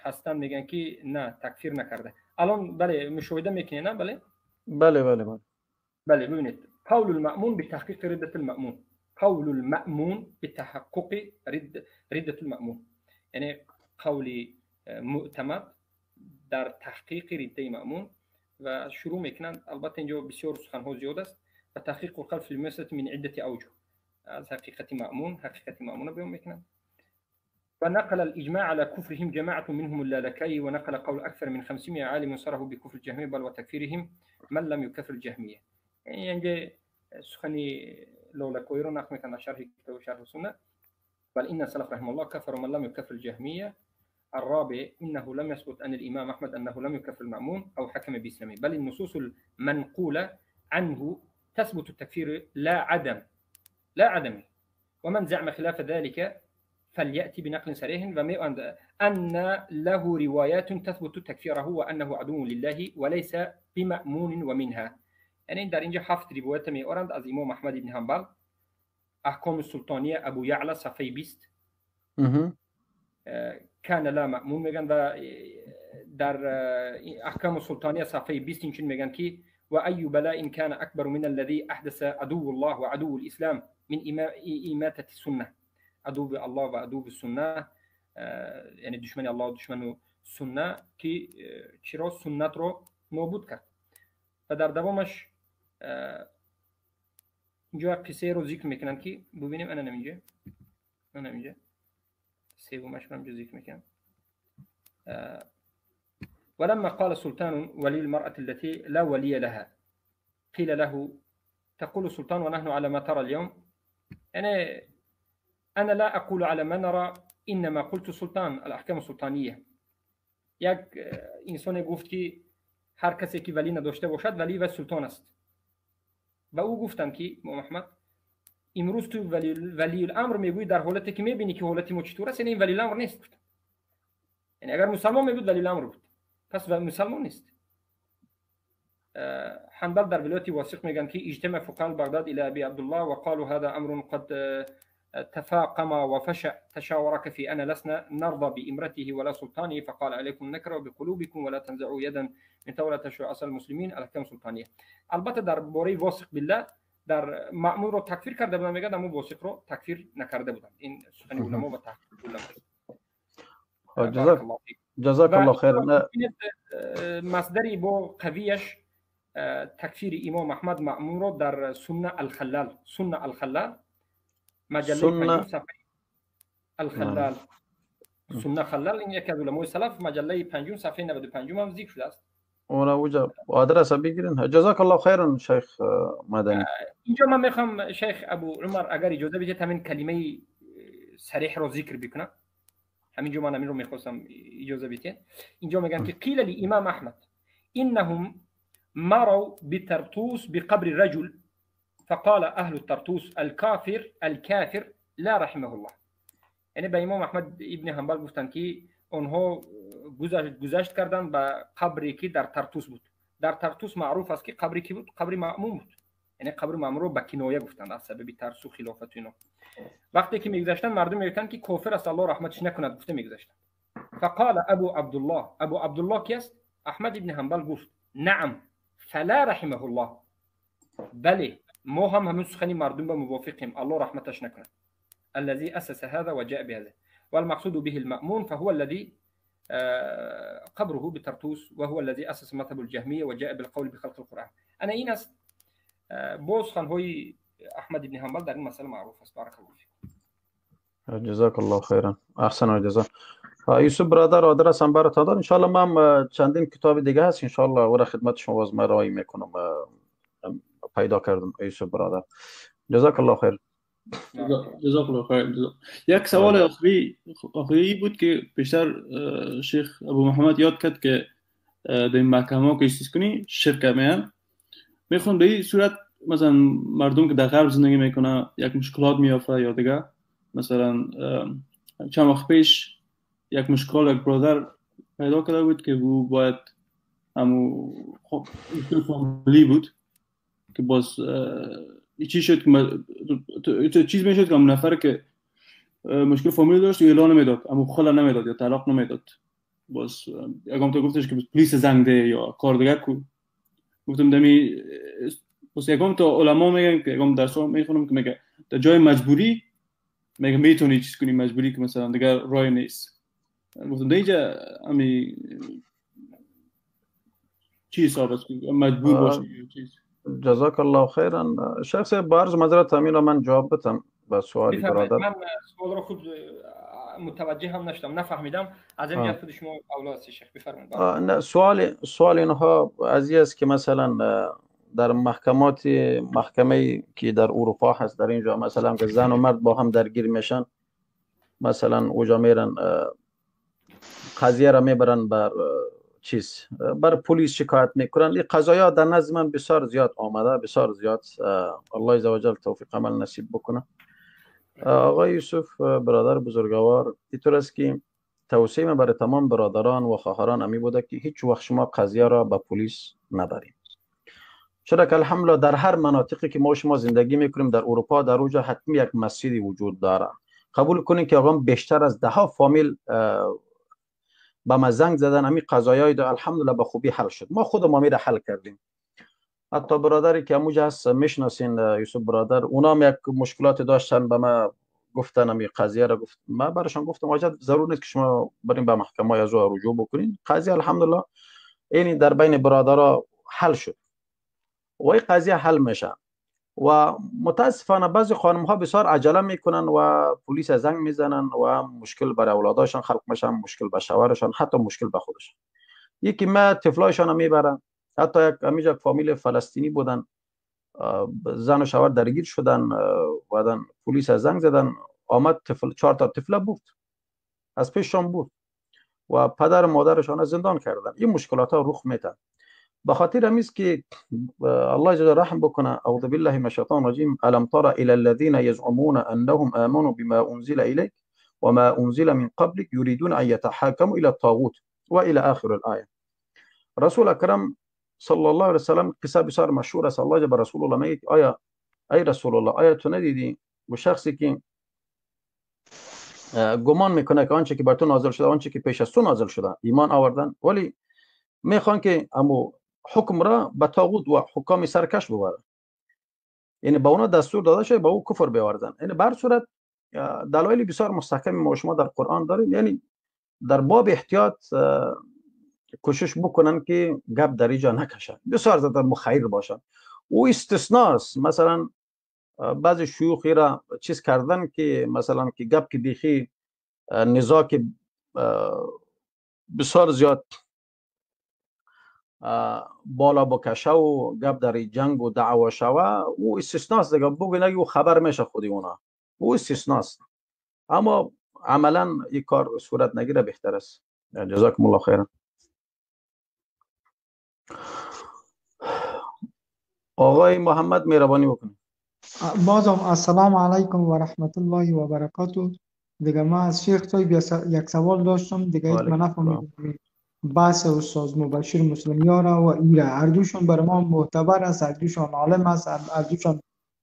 هستند میگن که نه، تکفیر نکرده. الان بله مشاهده میکنید نه؟ بله بله بله بله بله. ببینید، قول المأمون بتحقیق ردة المأمون، قول المأمون بتحقق ردة المأمون، یعنی قول معتمد در تحقیق رده مأمون. و شروع میکنند. البته اینجا بسیار سخنها زیاد است. و تحقیق القول في المسألة من عدة أوجه، از حقیقت مأمون، حقیقت مأمون بیان میکنند. ونقل الإجماع على كفرهم جماعة منهم اللالكي، ونقل قول أكثر من 500 عالم صرحوا بكفر الجهمية بل وتكفيرهم من لم يكفر الجهمية. یعنی اینجا سخنی لولکوی رو نقل میکنه شرح کتاب شرح السنة. بل إن السلف رحمه الله كفروا من لم يكفر الجهمية. الرابع إنه لم يثبت أن الإمام أحمد أنه لم يكفر المأمون أو حكم بإسلامه، بل النصوص المنقولة عنه تثبت التكفير لا عدم، لا عدمه، ومن زعم خلاف ذلك فليأتي بنقل صريح أن له روايات تثبت تكفيره وأنه عدو لله وليس بمأمون ومنها. یعنی در اینجا هفت روایت می آورند از امام احمد بن حنبل. احکام سلطانیه ابو یعلا صفحه 20 کان لا مأمون میگن، و در احکام سلطانیه صفحه 20 اینچنین میگن که و ای بلاء كان اکبر من الذي احدث عدو الله و عدو الاسلام من اماته السنه. عدو الله و عدو السنه، یعنی دشمن الله و دشمن سنه، که چرا سنت رو نابود کرد. و در دوامش اینجا قصه رو ذکر میکنن که ببینیم. انا اینجا، انا اینجا سومش رو اینجا ذکر میکنم. ولما قال سلطان ولي المرأة التي لا ولي لها قيل له تقول سلطان ونحن على ما ترى اليوم. أنا لا أقول على ما نرى، إنما قلت سلطان الأحكام السلطانية. یک انسان گفت که هر کسی که ولی نداشته باشد ولی و سلطان است. و او گفتند که محمد امروز تو ولی الامر میگویی در حالتی که میبینی که حالت ما چطور است، یعنی این ولی الامر نیست. یعنی اگر مسلمان میبود ولی الامر بود، پس مسلمان نیست. حنبل در ولایت واسق میگن که اجتمع فقهاء بغداد الى ابي عبدالله وقالوا هذا امر قد تفاقم وفشى تشاورك في أنا لسنا نرضى بإمرته ولا سلطانه فقال عليكم النكرة بقلوبكم ولا تنزعوا يدا من تولى تشوع أصل المسلمين الأحكام السلطانية. البته در باره واثق بالله در مأمون رو تکفیر کرده بودن، میگن اما واثق رو تکفیر نکرده بودن. این سخن علما و تحقیق علما. جزاک الله خیر. مصدری با قویش تکفیر امام احمد مأمون رو در سنه الخلال، سنه الخلال مجله پنجم صفحه الخلال، سنه خلال، این یکی از علمای سلف، مجله پنجم صفحه 95 هم ذکر شده است. اونا اوجا آدرس بگیرین. جزاک الله خیرا شیخ مدنی. اینجا من میخوام شیخ ابو عمر اگر اجازه بدید همین کلمه صریح رو ذکر بکنم. همینجا من همین رو میخواستم اجازه بدید. اینجا میگن که قیل لامام احمد انهم مروا بترطوس بقبر الرجل فقال اهل الترطوس الكافر الكافر لا رحمه الله. یعنی به امام احمد ابن حنبل گفتن که آنها گذشت کردن به قبری که در ترتوس بود. در ترتوس معروف است که قبری کی بود؟ قبر مأمون بود. یعنی قبر مأمون رو به کنایه گفتند از سبب ترس و خلافت اینا. وقتی که میگذشتند مردم میگفتند که کافر است، الله رحمتش نکند، گفته میگذشتند. فقال ابو عبدالله، ابو عبدالله کی است؟ احمد ابن حنبل گفت نعم فلا رحمه الله، بله ما هم همون سخنی مردم به موافقیم، الله رحمتش نکند. الذي اسس هذا وجاء بهذا والمقصود به المأمون فهو الذي قبره بطرطوس وهو الذي اسس مذهب الجهميه وجاء بالقول بخلق القرآن. انا این است باز سخنهای احمد ابن حنبل در این مسئله معروف است. بارک الله فیکم. جزاک الله خیرا، احسن الجزا. یوسف برادر آدرس هم برات دادم، ان شاء الله من چندین کتاب دیگه هست ان شاء الله ورا خدمت شما باز من رای میکنم، پیدا کردم یوسف برادر. جزاک الله خیر. جزاک الله خیر. یک سوال آخری بود که بیشتر شیخ ابو محمد یاد کرد که در این محکمه که چیز کنی شرک میان میخوام به این صورت، مثلا مردم که در غرب زندگی میکنه یک مشکلات میافته یا دیگه، مثلا چند وقت پیش یک مشکل یک برادر پیدا کرده بود که او باید همو خب فامیلی بود که باز چی شد که چیز میشد که همون نفر که مشکل فامیلی داشت اعلان نمیداد، اما خلا نمیداد یا طلاق نمیداد، باز یکم تو گفتش که پلیس زنگ ده یا کار دیگه کو. گفتم دمی باز یکم تو علما میگن که یکم درس میخونم که میگه در جای مجبوری میگه میتونی چیز کنی، مجبوری که مثلا دیگه راه نیست. گفتم دیگه امی چی حساب است مجبور باشی چیز. جزاک الله خیرا. شخص با عرض معذرت همین را من جواب بدم به سوالی برادر. من سوال را خود متوجه هم نشدم، نفهمیدم، از این جهت خود شما اولا هستی شیخ، بفرمایید. نه، سوال اینها از این است که مثلا در محکمات محکمه که در اروپا هست، در اینجا مثلا که زن و مرد با هم درگیر میشن، مثلا اوجا میرن قضیه را میبرن بر چیز بر پلیس شکایت میکنن. این قضایا در نزد من بسیار زیاد آمده، بسیار زیاد. الله عزوجل توفیق عمل نصیب بکنه. آقای یوسف برادر بزرگوار، اینطور است که توصیه من برای تمام برادران و خواهران امی بوده که هیچ وقت شما قضیه را به پلیس نبرید، چرا که الحمدلله در هر مناطقی که ما شما زندگی میکنیم در اروپا، در اوجا حتمی یک مسجدی وجود داره. قبول کنید که آقا بیشتر از ده ها فامیل به ما زنگ زدن، همین قضایای دو الحمدلله به خوبی حل شد، ما خود ما میره حل کردیم. حتی برادری که اموجا هست میشناسین یوسف برادر، اونا هم یک مشکلات داشتن، به ما گفتن همین قضیه را گفت، ما براشون گفتم آجا ضرور نیست که شما بریم به محکمه از او رجوع بکنین، قضیه الحمدلله یعنی در بین برادرها حل شد و این قضیه حل میشه. و متاسفانه بعضی خانم ها بسیار عجله میکنن و پلیس زنگ میزنن و مشکل برای اولاداشان خلق میشن، مشکل به شوهرشان، حتی مشکل به خودشان. یکی ما طفلایشان میبرن، حتی یک همیشه فامیل فلسطینی بودن، زن و شوهر درگیر شدن، بعدن پلیس زنگ زدن، آمد طفل 4 تا طفل بود از پیششان بود و پدر و مادرشان زندان کردن. این مشکلات ها رخ میدن. به خاطر همیست که الله جل رحم بکنه، اعوذ بالله من الشیطان الرجیم، الم تر الى الذين يزعمون انهم امنوا بما انزل اليك وما انزل من قبلك يريدون ان يتحاكموا الى الطاغوت و الى آخر الآیه. رسول اکرم صلی الله علیه وسلم قصه بسیار مشهور است. الله جل رسول الله میگه آیا ای رسول الله، آیا تو ندیدی و شخصی که گمان میکنه که آنچه که بر تو نازل شده، آنچه که پیش از تو نازل شده ایمان آوردن، ولی میخوان که امو حکم را به طاغوت و حکام سرکش ببرن، یعنی به اونا دستور داده شده به او کفر بیاوردن. یعنی بر صورت دلایل بسیار مستحکم ما شما در قرآن داریم، یعنی در باب احتیاط کوشش بکنن که گپ در اینجا نکشن، بسیار زیاد مخیر باشن. او استثناست، مثلا بعضی شیوخی را چیز کردن که مثلا که گپ که بیخی نزاع که بسیار زیاد بالا بکشه و گپ در جنگ و دعوا شوه، او استثناست دیگه، بگو نگی او خبر میشه خودی اونا، او استثناست. اما عملا این کار صورت نگیره بهتر است. جزاکم الله خیرا. آقای محمد مهربانی بکنید. بازم السلام علیکم و رحمت الله و برکاته. دیگه ما از شیخ صاحب یک سوال داشتم دیگه، هیچ من نفهمیدم. بحث استاد مبشر مسلمیار و ایره، هر دوشون بر ما معتبر است، هر دوشون عالم است، هر دوشون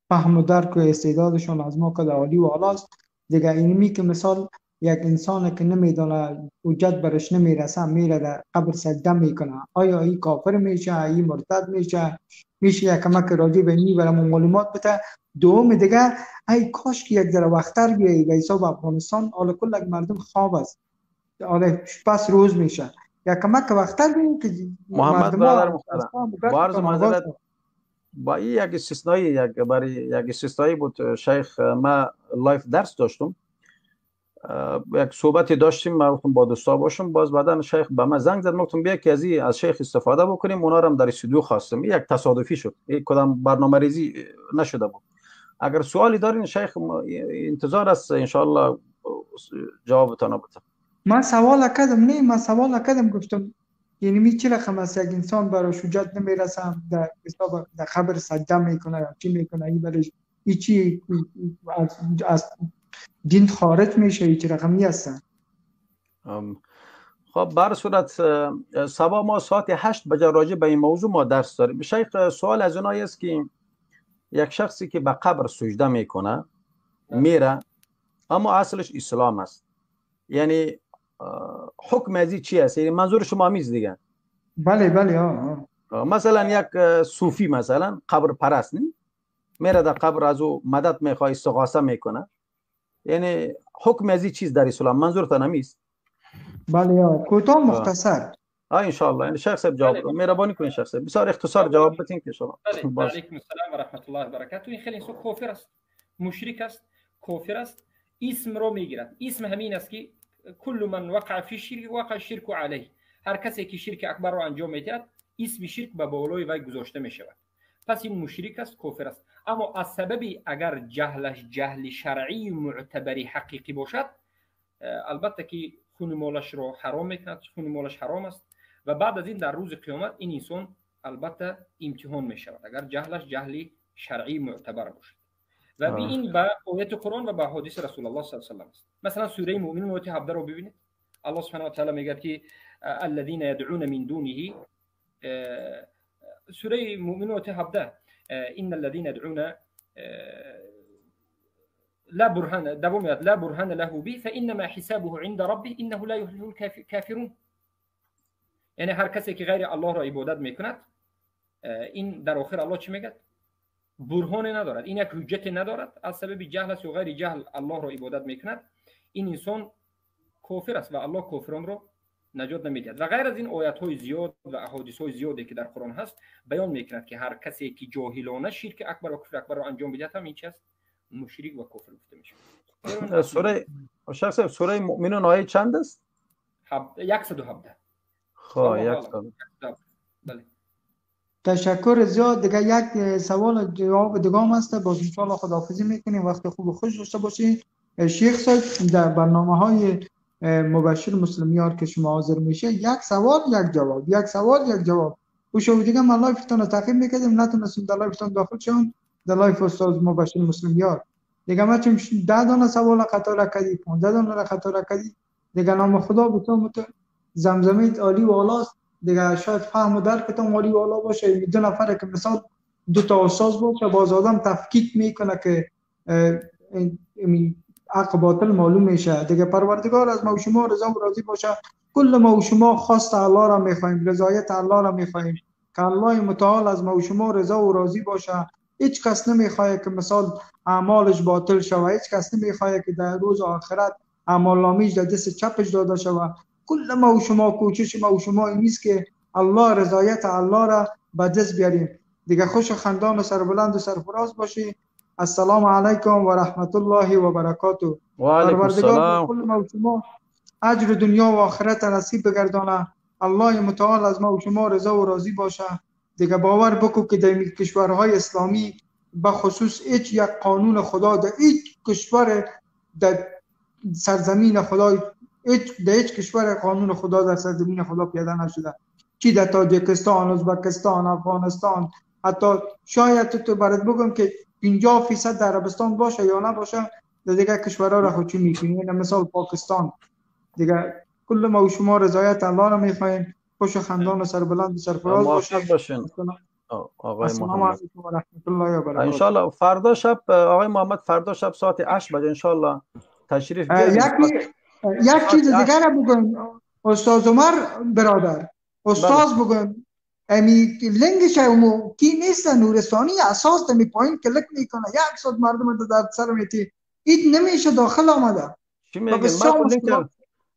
فهم و درک و استعدادشون از ما کد عالی و اعلی است. دیگه اینمی که مثال یک انسان که نمیدونه، حجت برش نمیرسه، میره در قبر سجده میکنه، آیا این کافر میشه، این مرتد میشه؟ میشه یک کمک راجع به این برای معلومات بده؟ دوم دیگه ای کاش که یک ذره وقت‌تر بیایی به حساب افغانستان، حالا کل مردم خواب است، حالا پس روز میشه، یک کمک وقت‌تر بیایی که محمد برادر محترم با عرض معذرت، با این یک استثنایی، یک برای یک استثنایی بود. شیخ، ما live درس داشتم، یک صحبتی داشتیم، ما گفتم با دوستا باشم، باز بعدا شیخ به ما زنگ زد، ما گفتم بیا که از شیخ استفاده بکنیم، اونا رو هم در استودیو خواستم. یک تصادفی شد، یک کدام برنامه ریزی نشده بود. اگر سوالی دارین شیخ انتظار است ان شاء الله جوابتان بده. من سوال کردم، نه من سوال کردم، گفتم یعنی می چه رقم است یک انسان برای حجت نمیرسه، در حساب در قبر سجده میکنه یا چی میکنه، این برش چی از دین خارج میشه، هیچ رقمی هستن؟ خب بر صورت صبا ما ساعت 8 بجه راجع به این موضوع ما درس داریم. شیخ، سوال از اونایی است که یک شخصی که به قبر سجده میکنه میره، اما اصلش اسلام است، یعنی حکم از چی است؟ یعنی منظور شما میز دیگه؟ بله بله. آه. مثلا یک صوفی مثلا قبر پرست نی، میره در قبر از او مدد میخواد، استغاثه میکنه، یعنی حکم از چیز در اسلام منظورتان همیست؟ بله، کوتاه مختصر. ان شاء الله. یعنی شیخ صاحب جواب مهربانی کنین، شیخ صاحب بسیار اختصار جواب بدین که شما. بله، علیکم السلام و رحمت الله و برکاته. این خیلی انسان کافر است، مشرک است، کافر است، اسم رو میگیرد. اسم همین است که کل من وقع فی الشرک وقع الشرک علیه. هر کسی که شرک اکبر رو انجام میدهد، اسم شرک به بالای وی گذاشته میشود. پس این مشرک است، کافر است. اما از سبب اگر جهلش جهل شرعی معتبری حقیقی باشد، البته که خون مالش رو حرام میکند، خون مالش حرام است و بعد از این در روز قیامت این انسان البته امتحان میشود اگر جهلش جهل شرعی معتبر باشد. و این به آیت قرآن و به حدیث رسول الله صلی الله علیه و سلم است. مثلا سوره مؤمنون آیت 17 رو ببینید. الله سبحانه و تعالی میگه که الذين يدعون من دونه، سوره مؤمنون آیت 17، ان الذين يدعون لا برهان، دوم لا برهان له به فانما حسابه عند ربه انه لا يفلح الكافرون. یعنی هر کسی که غیر الله را عبادت میکند، این در آخر الله چی میگه؟ برهان ندارد، این یک حجت ندارد، از سبب جهل است و غیر جهل الله را عبادت میکند، این انسان کافر است و الله کافران را نجات نمیدهد. و غیر از این آیات های زیاد و احادیث های زیادی که در قرآن هست بیان میکند که هر کسی که جاهلانه شرک اکبر و کفر اکبر را انجام بدهد هم این چی است؟ مشرک و کافر گفته میشه. سوره شخص سوره مؤمنون آیه چند است؟ 117. خب 117. بله. تشکر زیاد. دیگه یک سوال جواب دیگه هم هست، باز ان شاء الله خداحافظی میکنیم. وقت خوب و خوش داشته باشید. شیخ صاحب، در برنامه های مبشر مسلمیار که شما حاضر میشه، یک سوال یک جواب، یک سوال یک جواب، او شو دیگه من live تون رو تعقیب میکردم، نتونستم در live تون داخل شم، در live استاد مبشر مسلمیار. دیگه ما چون 10 دانه سوال خطا کردی، 15 دانه خطا کردی، دیگه نام خدا به تو زمزمه عالی و والاست. دیگه شاید فهم و درکتون عالی و والا باشه. دو نفر که مثال دو تا استاد باشه، باز آدم تفکیک میکنه که حق باطل معلوم میشه. دیگه پروردگار از ما و شما رضا و راضی باشه. کل ما و شما خواست الله را میخوایم، رضایت الله را میخوایم که الله متعال از ما و شما رضا و راضی باشه. هیچ کس نمیخواد که مثال اعمالش باطل شوه، هیچ کس نمیخواد که در روز آخرت اعمال نامه‌اش در دست چپش داده شوه. کل ما و شما کوشش ما و شما این نیست که الله رضایت الله را به دست بیاریم. دیگه خوش و خندان و سربلند و سرفراز باشی. السلام علیکم و رحمت الله و برکاته. و علیکم السلام. کل ما و شما اجر دنیا و آخرت نصیب بگردانه. الله متعال از ما و شما رضا و راضی باشه. دیگه باور بکو که در کشورهای اسلامی به خصوص هیچ یک قانون خدا در هیچ کشور در سرزمین خدا، هیچ در هیچ کشور قانون خدا در سرزمین خدا پیاده نشده. چی در تاجیکستان، ازبکستان، افغانستان، حتی شاید تو برات بگم که 50% در عربستان باشه یا نباشه، در دیگه کشورها را خود چی میکنی؟ یعنی مثال پاکستان. دیگه کل ما و شما رضایت الله را میخواهیم. خوش و خندان و سربلند و سرفراز باشین. آقای السلام محمد علیکم و رحمت الله و برکاته. انشالله فردا شب آقای محمد، فردا شب ساعت 8 بجه انشالله تشریف بیارین. یک چیز دیگر را بگم استاد عمر برادر، استاد بگم امی لنگش امو کی نیست نورستانی اساس دمی پایین کلک میکنه، یک ساعت مردم در سر میتی اید نمیشه داخل آمده. چی میگن؟ من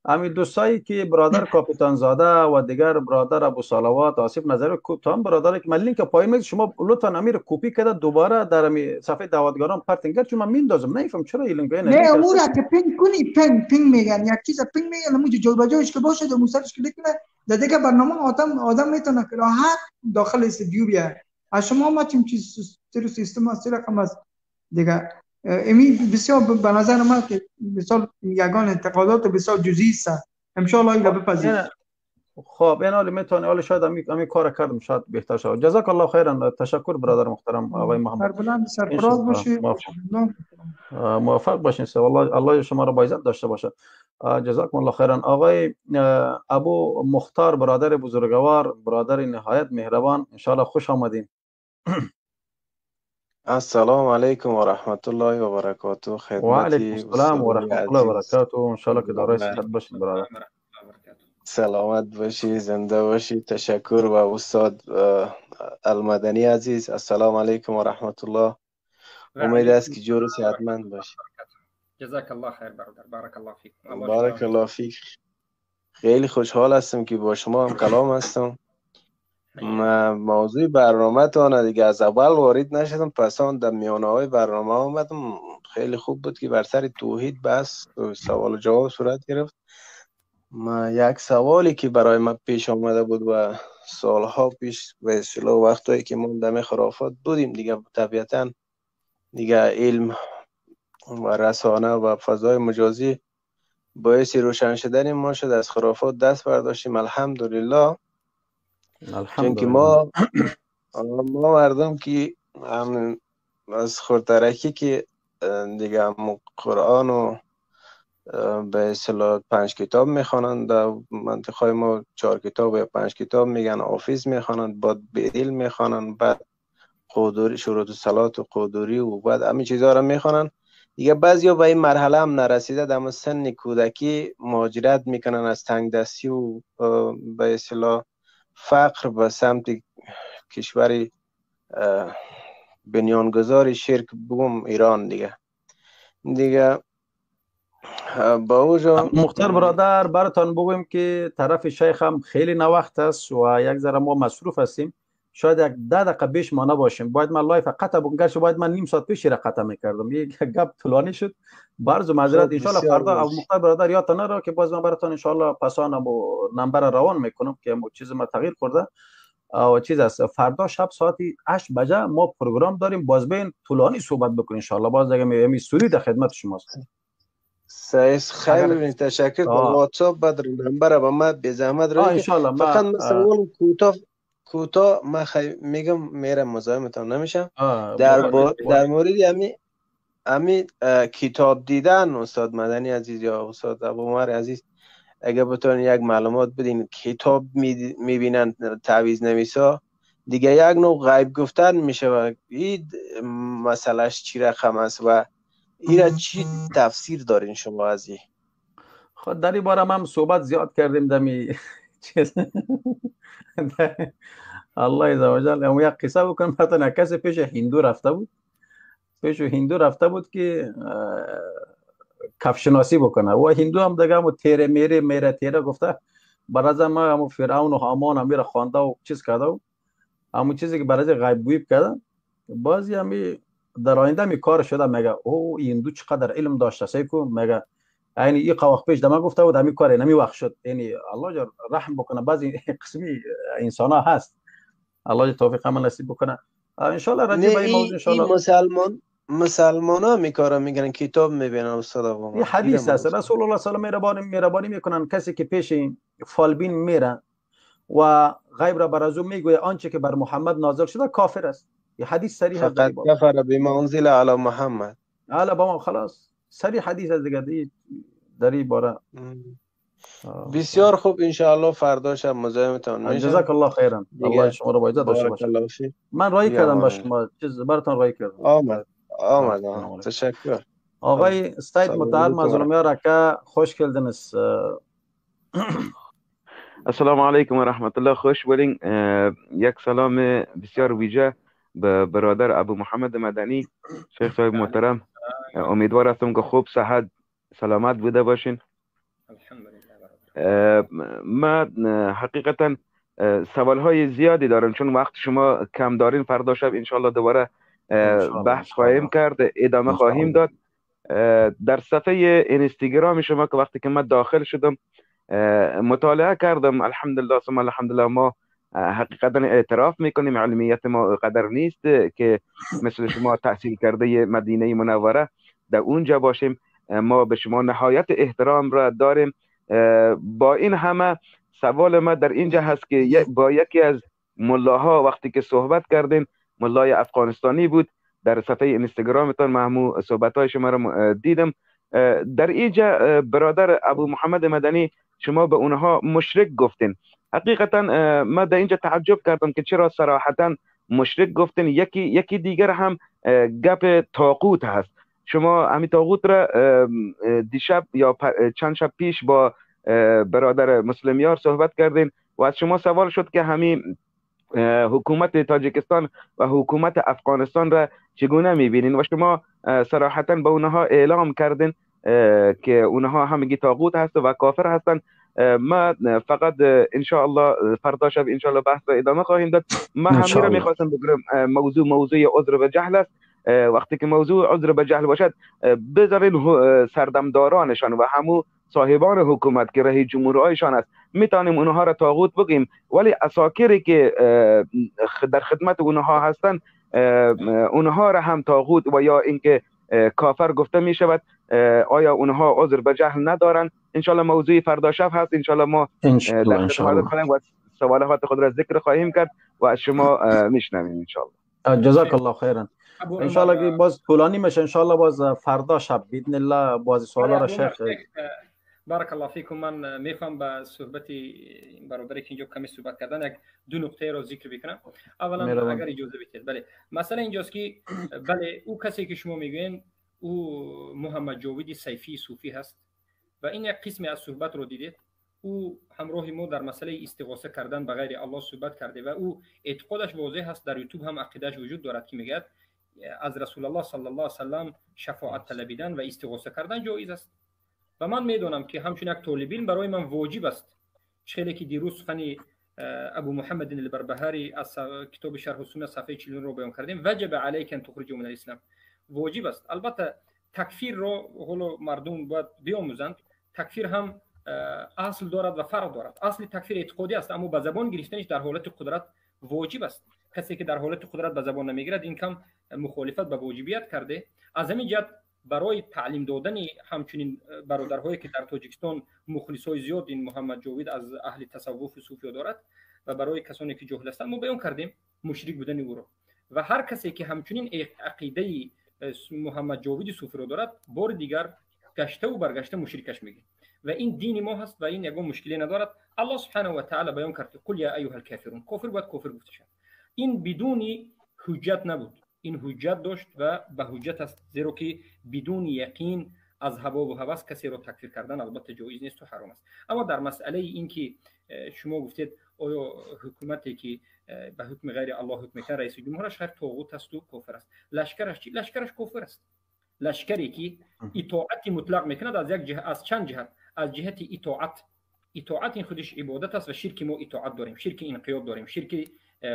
امی دوستایی که برادر کاپیتان زاده و دیگر برادر ابو صلوات آصف نظری تا برادر که من لینک پایین میگم، شما لطفا امیر کپی کرده دوباره در امی صفحه دعوتگاران پرتین، چون من میندازم نمیفهم چرا این لینک نه امور که pin کنی pin میگن، یک چیز pin میگن همونجا جای که باشه دو سرش کلیک کنه در دیگه برنامه آدم میتونه که راحت داخل استودیو بیاد. از شما ما چیم چیز سیستم است رقم است دیگه. امی بسیار به نظر من که مثال یگان انتقادات بسیار جزئی است، ان شاء الله اینا بپذیر. خب این حال میتونه، حالا شاید امی کار کردم شاید بهتر شود. جزاک الله خیرا، تشکر برادر محترم آقای محمد. سربلند سرفراز باشید، موفق باشین. والله الله شما را با عزت داشته باشه. جزاکم الله خیرا. آقای ابو مختار برادر بزرگوار، برادر نهایت مهربان، ان شاء الله خوش آمدین. السلام علیکم و رحمت الله و برکاته. خدمت و علیکم السلام و رحمت الله و برکاته. ان شاء الله که دارای صحت باشین برادر. سلامت باشی، زنده باشی. تشکر و استاد المدنی عزیز، السلام علیکم و رحمت الله. امید است که جور و صحتمند باشی. جزاک الله خیر برادر، بارک الله فیک. بارک الله فیک. خیلی خوشحال هستم که با شما هم کلام هستم. موضوع برنامه تان دیگه از اول وارد نشدم، پس آن در میانه های برنامه آمدم. خیلی خوب بود که بر سر توحید بس سوال و جواب صورت گرفت. ما یک سوالی که برای ما پیش آمده بود و سالها پیش به اصطلاح وقتایی که ما دم خرافات بودیم دیگه، طبیعتا دیگه علم و رسانه و فضای مجازی باعث روشن شدن ما شد، از خرافات دست برداشتیم الحمدلله. چون که ما مردم که از خردترکی که دیگه هم قرآن و به اصطلاح 5 کتاب میخوانند، در منطقه ما 4 کتاب یا 5 کتاب میگن، حافظ میخوانند، بعد بدیل میخوانند، بعد قدوری شروط صلات و قدوری و بعد همین چیزها رو میخوانند دیگه. بعضیا به این مرحله هم نرسیده، در سن کودکی مهاجرت میکنن از تنگ دستی و به اصطلاح فقر به سمت کشور بنیانگذار شرک بوم ایران دیگه. با اوجا مختار برادر براتان بگویم که طرف شیخ هم خیلی نوقت است و یک ذره ما مصروف هستیم، شاید یک 10 دقیقه بیش ما نباشیم. باید من live قطع بکنم، گرچه باید من نیم ساعت پیش را قطع میکردم، یک گپ طولانی شد. برز و معذرت. ان شاء الله فردا ابو مختار برادر یادتان نره که باز من براتون ان شاء الله پسان ابو نمبر روان میکنم که چیز ما تغییر خورده او چیز است. فردا شب ساعت 8 بجه ما پروگرام داریم، باز بین طولانی صحبت بکنیم ان شاء الله. باز دیگه می سوری در خدمت شماست. سایس خیلی ببینید تشکر. با واتساپ بعد نمبر با ما به زحمت رو فقط من سوال کوتاه من میگم میرم مزاحمتان نمیشم. در مورد امی کتاب دیدن استاد مدنی عزیز یا استاد ابو عمر عزیز، اگه بتونین یک معلومات بدین. کتاب میبینن تعویض نویسا دیگه یک نوع غیب گفتن میشه و این مسئلهش چی رقم است و ایرا چی تفسیر دارین شما از این؟ خب در این باره هم صحبت زیاد کردیم دمی چیز. الله عزوجل هم یک قصه بکنم براتون. کسی پیش هندو رفته بود، پیش هندو رفته بود که کفشناسی بکنه و هندو هم دیگه همو تیره میره میره تیره گفته برای ما همو فرعون و هامان هم میره خوانده و چیز کرده و همو چیزی که برای غیب گویی کرده. بعضی همی در آینده می کار شده، میگه او هندو چقدر علم داشته سیکو، میگه یعنی این وقت پیش دما گفته بود همین کار نمی وقت شد. یعنی الله جا رحم بکنه بعضی قسمی انسان ها هست، الله توفیق هم نصیب بکنه ان شاء الله. راجع به این موضوع ان شاء الله مسلمان ها میکارا میگن کتاب میبینن استاد آقا. این حدیث است رسول الله صلی الله علیه و مهربانی میکنن کسی که پیش فالبین میره و غیب را بر از او میگوید آنچه که بر محمد نازل شده کافر است. این حدیث صریح است. فقط کفر بما انزل علی محمد علی با خلاص صریح حدیث است دیگه در این باره. بسیار خوب، انشاءالله فردا شب مزاحمتان میشم. جزاک الله خیرا. الله شما رو با عزت داشته باشه. من رای کردم با شما، چیز براتون رای کردم. آمد آمد، تشکر. آقای سید مطهر مظلومیار aka خوش geldiniz. السلام علیکم و رحمت الله. خوش بودین. یک سلام بسیار ویژه به برادر ابو محمد مدنی، شیخ صاحب محترم. امیدوار هستم که خوب، صحت، سلامت بوده باشین. من حقیقتا سوال های زیادی دارم، چون وقت شما کم دارین. فردا شب انشالله دوباره بحث خواهیم کرد، ادامه خواهیم داد. در صفحه اینستاگرام شما که وقتی که من داخل شدم مطالعه کردم، الحمدلله ثم الحمدلله، ما حقیقتا اعتراف میکنیم علمیت ما قدر نیست که مثل شما تحصیل کرده مدینه منوره در اونجا باشیم. ما به شما نهایت احترام را داریم. با این همه سوال ما در اینجا هست که با یکی از ملاها وقتی که صحبت کردین، ملای افغانستانی بود، در صفحه اینستاگرامتان من صحبت‌های شما را دیدم. در اینجا برادر ابو محمد مدنی، شما به اونها مشرک گفتین. حقیقتا من در اینجا تعجب کردم که چرا صراحتا مشرک گفتین. یکی دیگر هم گپ طاغوت هست. شما همین طاغوت را دیشب یا چند شب پیش با برادر مسلمیار صحبت کردین و از شما سوال شد که همین حکومت تاجیکستان و حکومت افغانستان را چگونه میبینین و شما صراحتا به اونها اعلام کردین که اونها همگی طاغوت هست و کافر هستند. ما فقط انشاءالله فردا شب انشاءالله بحث را ادامه خواهیم داد. ما همین را میخواستم بگم، موضوع عذر به جهل است. وقتی که موضوع عذر به جهل باشد، بذارین سردمدارانشان و همو صاحبان حکومت که رئیس جمهورهایشان است، میتونیم اونها را طاغوت بگیم، ولی عساکری که در خدمت اونها هستند، اونها را هم طاغوت و یا اینکه کافر گفته می شود. آیا اونها عذر به جهل ندارند؟ انشالله موضوع فردا شب هست. انشالله ما در خدمت خواهیم و سوالات خود را ذکر خواهیم کرد و از شما میشنویم انشالله. جزاک الله خیرا. انشالله که باز طولانی میشه، انشالله باز فردا شب باذن الله باز سوالا را شیخ. بارک الله فیکم. من میخوام به صحبت برادری که اینجا کمی صحبت کردن یک دو نکته را ذکر بکنم. اولا اگر اجازه بدید، بله، مثلا اینجاست که بله، او کسی که شما میگوین او محمد جاوید سیفی صوفی هست و این یک قسمی از صحبت رو دیدید. او همراه ما در مسئله استغاثه کردن به غیر الله صحبت کرده و او اعتقادش واضح هست، در یوتیوب هم عقیدهش وجود دارد که میگه از رسول الله صلی الله علیه و سلم شفاعت طلبیدن و استغاثه کردن جایز است. و من میدونم که همچون یک طالب علم برای من واجب است، خیلی که دیروز سخن ابو محمد البربهاری از کتاب شرح السنه صفحه 49 رو بیان کردیم، وجب علیک ان تخرجوا من الاسلام، واجب است. البته تکفیر رو حالا مردم باید بیاموزند. تکفیر هم اصل دارد و فرع دارد. اصل تکفیر اعتقادی است، اما به زبان گرفتنش در حالت قدرت واجب است. کسی که در حالت قدرت به زبان نمیگیرد، این کم مخالفت به واجبیت کرده. از همین جهت برای تعلیم دادن همچنین برادرهایی که در تاجیکستان مخلصای زیاد این محمد جاوید از اهل تصوف و صوفی دارد و برای کسانی که جاهل هستند، ما بیان کردیم مشرک بودن او را. و هر کسی که همچنین عقیده محمد جاوید صوفی را دارد، بار دیگر گشته و برگشته مشرکش میگه و این دین ما هست و این یگان مشکلی ندارد. الله سبحانه و تعالی بیان کرد قل یا ایها الکافرون، کافر باید کافر گفته شود. این بدون حجت نبود، این حجت داشت و به حجت است، زیرا که بدون یقین از هوا و هوس کسی را تکفیر کردن البته جایز نیست و حرام است. اما در مسئله این که شما گفتید آیا حکومتی که به حکم غیر الله حکم میکنه، رئیس جمهورش غیر طاغوت است و کافر است، لشکرش چی؟ لشکرش کافر است. لشکری که اطاعت مطلق میکند از یک جهت، از چند جهت، از جهت اطاعت، اطاعت این خودش عبادت است و شرک ما اطاعت داریم، شرک انقیاد داریم، شرک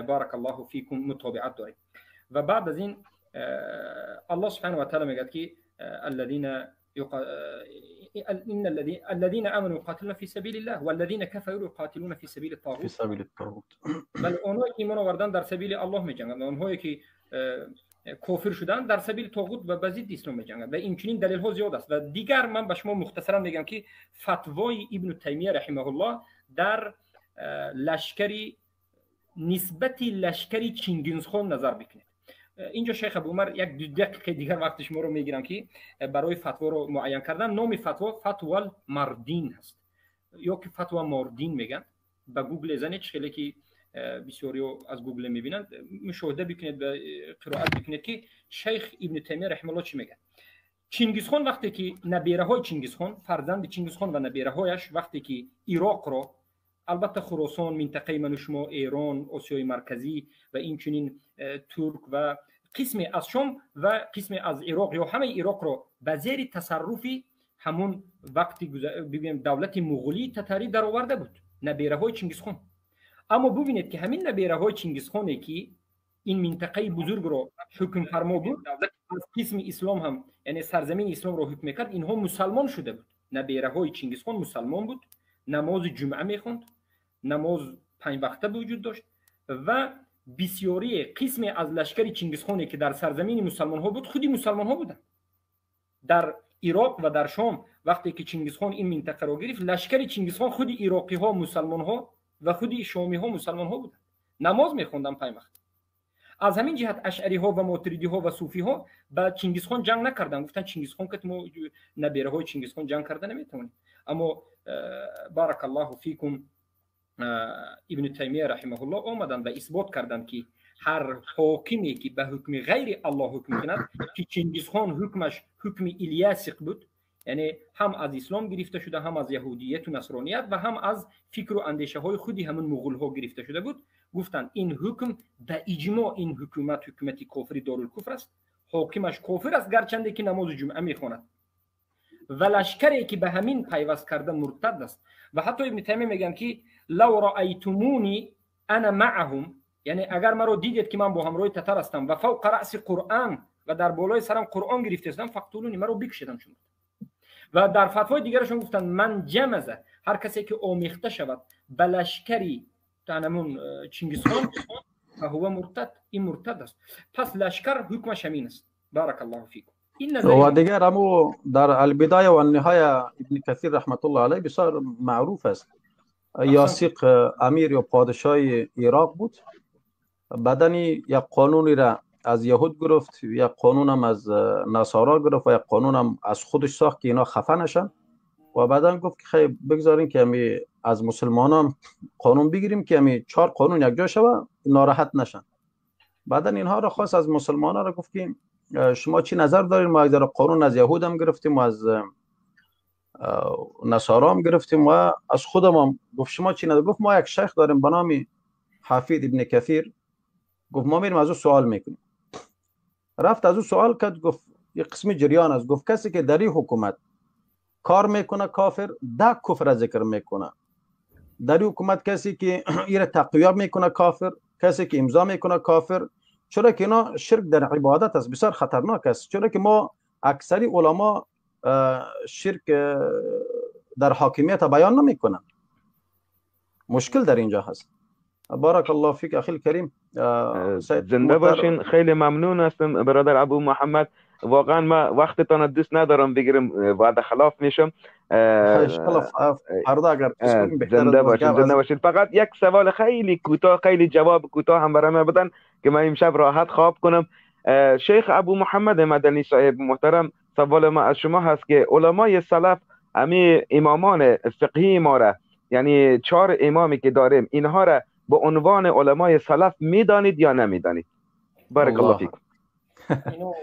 بارک الله فیکم متابعت داریم. و بعد از این الله سبحانه و تعالی میگه که الذين ان الذين امنوا يقاتلون في سبيل الله والذين كفروا يقاتلون في سبيل الطاغوت، في سبيل الطاغوت. بل اونایی که ایمان آوردن در سبیل الله میجنگند، اونهایی که کافر شدن در سبیل طاغوت و به ضد اسلام میجنگند. و این چنین دلیل ها زیاد است. و دیگر من به شما مختصرا میگم که فتوای ابن تیمیه رحمه الله در لشکری نسبت لشکری چنگیزخان نظر بکنید. اینجا شیخ ابو عمر یک دو دقیقه دیگر وقت شما رو میگیرم که برای فتوا رو معین کردن. نام فتوا فتوا المردین هست. ё ки фатва Мардин меган, ба Гугл занед, хеле ки бисёриё аз Гугл мебинанд, мушоҳида бикунед ва қироат бикунед ки шайх Ибн Таймия раҳимаҳуллоҳ чӣ мегӯяд. Чингизхон вақте ки набераҳои Чингизхон, фарзанди Чингизхон ва набераҳояш вақте ки Ироқро, албатта Хуросон, минтақаи ману шумо, Эрон, Осиёи Марказӣ ва инчунин Турк ва қисме аз Шом ва қисме аз Ироқ ё ҳамаи Ироқро ба зери тасарруфи ҳамун вақти бигӯем давлати муғулии татарӣ дароварда буд, набераҳои Чингизхон. Аммо бубинед ки ҳамин набераҳои Чингизхоне ки ин минтақаи бузургро ҳукмфармо буд, аз қисми ислом ҳам, яъне сарзамини исломро ҳукм мекард, инҳо мусалмон шуда буд. Набераҳои Чингизхон мусалмон буд, намози ҷумъа мехонд, намоз панҷ вақта вуҷуд дошт ва бисёрие қисме аз лашкари Чингизхоне ки дар сарзамини мусалмонҳо буд, худи мусалмонҳо буданд. Дар Ироқ ва дар Шом вақте ки Чингизхон ин минтақаро гирифт, лашкари Чингизхон худи ироқиҳо мусалмонҳо ва худи шомиҳо мусалмонҳо буданд, намоз мехонданд панҷ вақт. Аз ҳамин ҷиҳат ашъариҳо ва мотуридиҳо ва суфиҳо ба Чингизхон ҷанг накарданд, гуфтанд Чингизхон ки мо набераҳои Чингизхон ҷанг карда наметавонем. Аммо баракаллоҳу фикум, Ибн Таймия раҳимаҳуллоҳ омаданд ва исбот карданд ки ҳар ҳокиме ки ба ҳукми ғайри Аллоҳ ҳукм кунад, ки Чингизхон ҳукмаш ҳукми Илиясиқ буд, яъне ҳам аз ислом гирифта шуда, ҳам аз яҳудияту насроният ва ҳам аз фикру андешаҳои худи ҳамун муғулҳо гирифта шуда буд, гуфтанд ин ҳукм ба иҷмоъ, ин ҳукумат ҳукумати кофири дорулкуфр аст, ҳокимаш кофир аст, гарчанде ки намози ҷумъа мехонад ва лашкаре ки ба ҳамин пайваст карда муртад аст. Ва ҳатто Ибн Таймия мегӯянд ки лав раайтумуни ана маъаҳум, яъне агар маро дидед ки ман бо ҳамроҳи татар ҳастам ва фавқа раъси Қуръан ва дар болои сарам Қуръон гирифта ҳастам, фақтулуни, маро бикушедам шумо. Ва дар фатвои дигарашон гуфтанд ман ҷамаза, ҳар касе ки омехта шавад ба лашкари ҳамун Чингизхон, фаҳува муртад, ин муртад аст. Пас лашкар ҳукмаш ҳамин аст. Баракаллоҳу фикум. و دیگر امو در البدایه و النهایه ابن کثیر رحمت الله علیه بسیار معروف است. یاسیق امیر یا پادشاه عراق بود، بدنی یک قانونی را از یهود گرفت، یک قانون هم از نصارا گرفت و یک قانون هم از خودش ساخت که اینا خفه نشن. و بعدا گفت که خیلی بگذارین که همی از مسلمانان قانون بگیریم که همی 4 قانون یک جا شوه ناراحت نشن. بعدا اینها را خواست از مسلمانان را گفت که شما چی نظر دارین؟ ما یک قانون از یهود هم گرفتیم و از نصارا هم گرفتیم و از خودم هم. گفت شما چی نظر؟ گفت ما یک شیخ داریم به نام حفید ابن کثیر، گفت ما میریم از او سوال میکنیم. رفت از او سوال کرد، گفت یک قسم جریان است، گفت کسی که در این حکومت کار میکنه کافر، 10 کفر ذکر میکنه. در این حکومت کسی که ایره تقویت میکنه کافر، کسی که امضا میکنه کافر. چرا که اینا شرک در عبادت است، بسیار خطرناک است. چرا که ما اکثری علما شرک در حاکمیت بیان نمیکنن، مشکل در اینجا هست. بارک الله فیک اخی الکریم، زنده باشین. خیلی ممنون هستم برادر ابو محمد، واقعا ما وقتتان دوست ندارم بگیرم، وعده خلاف میشم. زنده باشین، زنده باشین. فقط یک سوال خیلی کوتاه، خیلی جواب کوتاه هم برای من بدن که من امشب راحت خواب کنم. شیخ ابو محمد مدنی صاحب محترم، سوال ما از شما هست که علمای سلف امی امامان فقهی ما را، یعنی 4 امامی که داریم، اینها را به عنوان علمای سلف میدانید یا نمیدانید؟ بارک الله فیکم. اینو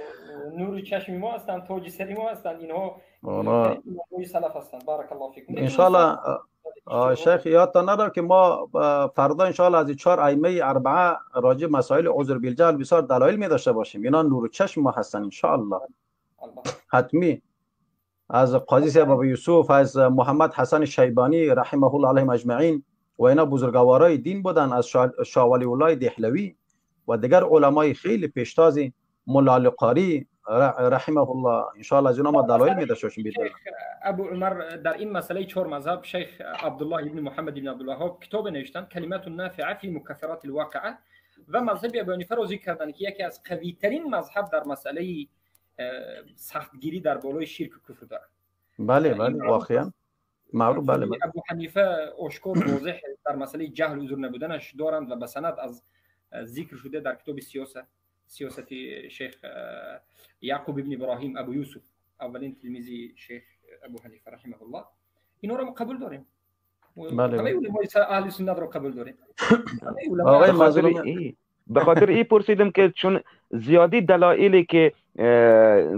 نور چشم ما هستند، تاج سر ما هستند، اینها علمای سلف هستند. بارک الله فیکم. ان شاء الله شیخ یادتان نره که ما فردا ان شاء الله از 4 ائمه اربعه راجع مسائل عذر بالجهل بسیار دلایل می داشته باشیم. اینا نور چشم ما هستند ان شاء الله، حتمی. از قاضی صاحب ابو یوسف، از محمد حسن شیبانی رحمه الله علیهم اجمعین، و اینا بزرگوارای دین بودن، از شاه ولی الله دهلوی و دیگر علمای خیلی پیشتازی، مولا القاری رحمه الله، ان شاء الله از اینا ما دلایل می داشته باشیم. شیخ ابو عمر در این مسئله 4 مذهب، شیخ عبدالله ابن محمد ابن عبدالوهاب کتاب نوشتن کلمات نافعه فی مکفرات الواقعه، و مذهب ابو حنیفه رو ذکر کردن که یکی از قوی ترین مذهب در مسئله سختگیری در بالای شرک و کفر دارد. بله بله، واقعا معروف. بله بله. ابو حنیفه آشکار واضح در مسئله جهل عذر نبودنش دارند و به سند از ذکر شده در کتاب سیاست شیخ یعقوب ابن ابراهیم ابو یوسف، اولین تلمیذ شیخ ابو حنیفه رحمه الله. اینا رو ما قبول داریم. همه علمای اهل سنت رو قبول داریم. آقای مظلوم، به خاطر این پرسیدم که چون زیادی دلایلی که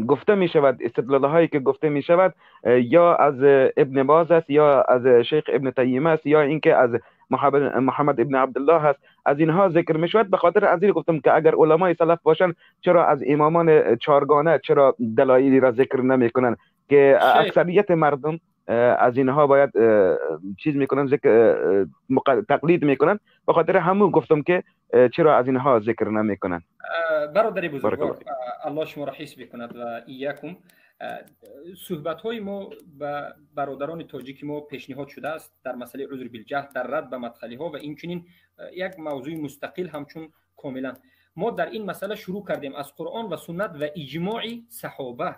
گفته می شود، استدلال هایی که گفته می شود یا از ابن باز است یا از شیخ ابن تیمیه است یا اینکه از محمد ابن عبدالله هست، از اینها ذکر می شود. به خاطر از این گفتم که اگر علمای سلف باشن چرا از امامان چارگانه چرا دلایلی را ذکر نمی کنن که اکثریت مردم از اینها باید چیز میکنن، ذکر تقلید میکنن. به خاطر همون گفتم که چرا از اینها ذکر نمیکنن. برادر بزرگوار، الله شما را حفظ بکند و ایاکم. صحبت های ما به برادران تاجیک ما پیشنهاد شده است در مسئله عذر بالجهل، در رد به مدخلی ها و اینچنین یک موضوع مستقل همچون کاملا ما در این مسئله شروع کردیم از قرآن و سنت و اجماع صحابه،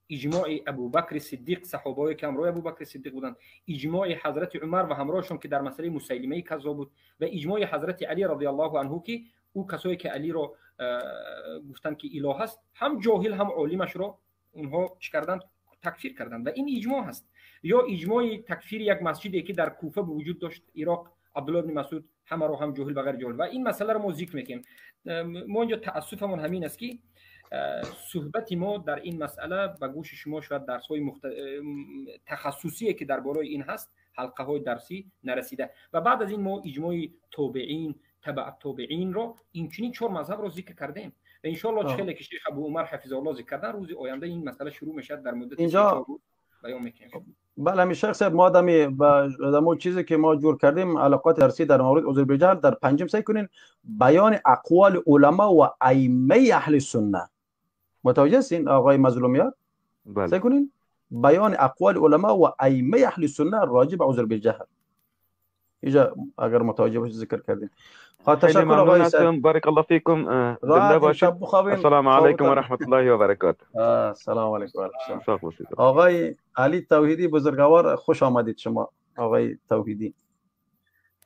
اجماع ابوبکر صدیق، صحابه‌ای که همراه ابوبکر صدیق بودند، اجماع حضرت عمر و همراهشون که در مسئله مسیلمه کذاب بود و اجماع حضرت علی رضی الله عنه که او کسایی که علی را گفتند که اله است، هم جاهل هم عالمش را اونها چی کردند؟ تکفیر کردند و این اجماع هست. یا اجماع تکفیر یک مسجدی که در کوفه به وجود داشت، عراق، عبدالله بن مسعود همه رو هم جاهل و غیر جاهل و این مسئله رو ما ذکر میکنیم. ما اینجا تاسفمون همین است که صحبت ما در این مسئله به گوش شما شاید درس های تخصصی که درباره این هست، حلقه های درسی نرسیده و بعد از این ما اجماع تابعین، تبع تابعین رو اینچنین چهار مذهب رو ذکر کردیم و ان شاء الله چه که شیخ ابو عمر حفظه الله ذکر کردن روز آینده این مسئله شروع میشه در مدت اینجا بیان میکنیم. بله همی شیخ صاحب، ما دمی با چیزی که ما جور کردیم علاقات درسی در مورد عذر بالجهل در پنجم سعی کنین بیان اقوال علما و ائمه اهل سنت. متوجه هستین آقای مظلومیات؟ بله. سعی کنین بیان اقوال علما و ائمه اهل سنت راجع به عذر بالجهل. اینجا اگر متوجه باشید ذکر کردیم. تشکر آقای سعید، بارک الله فیکم، زنده باشید. السلام علیکم و رحمت الله و برکاته. السلام علیکم و رحمت الله. آقای علی توحیدی بزرگوار، خوش آمدید شما آقای توحیدی.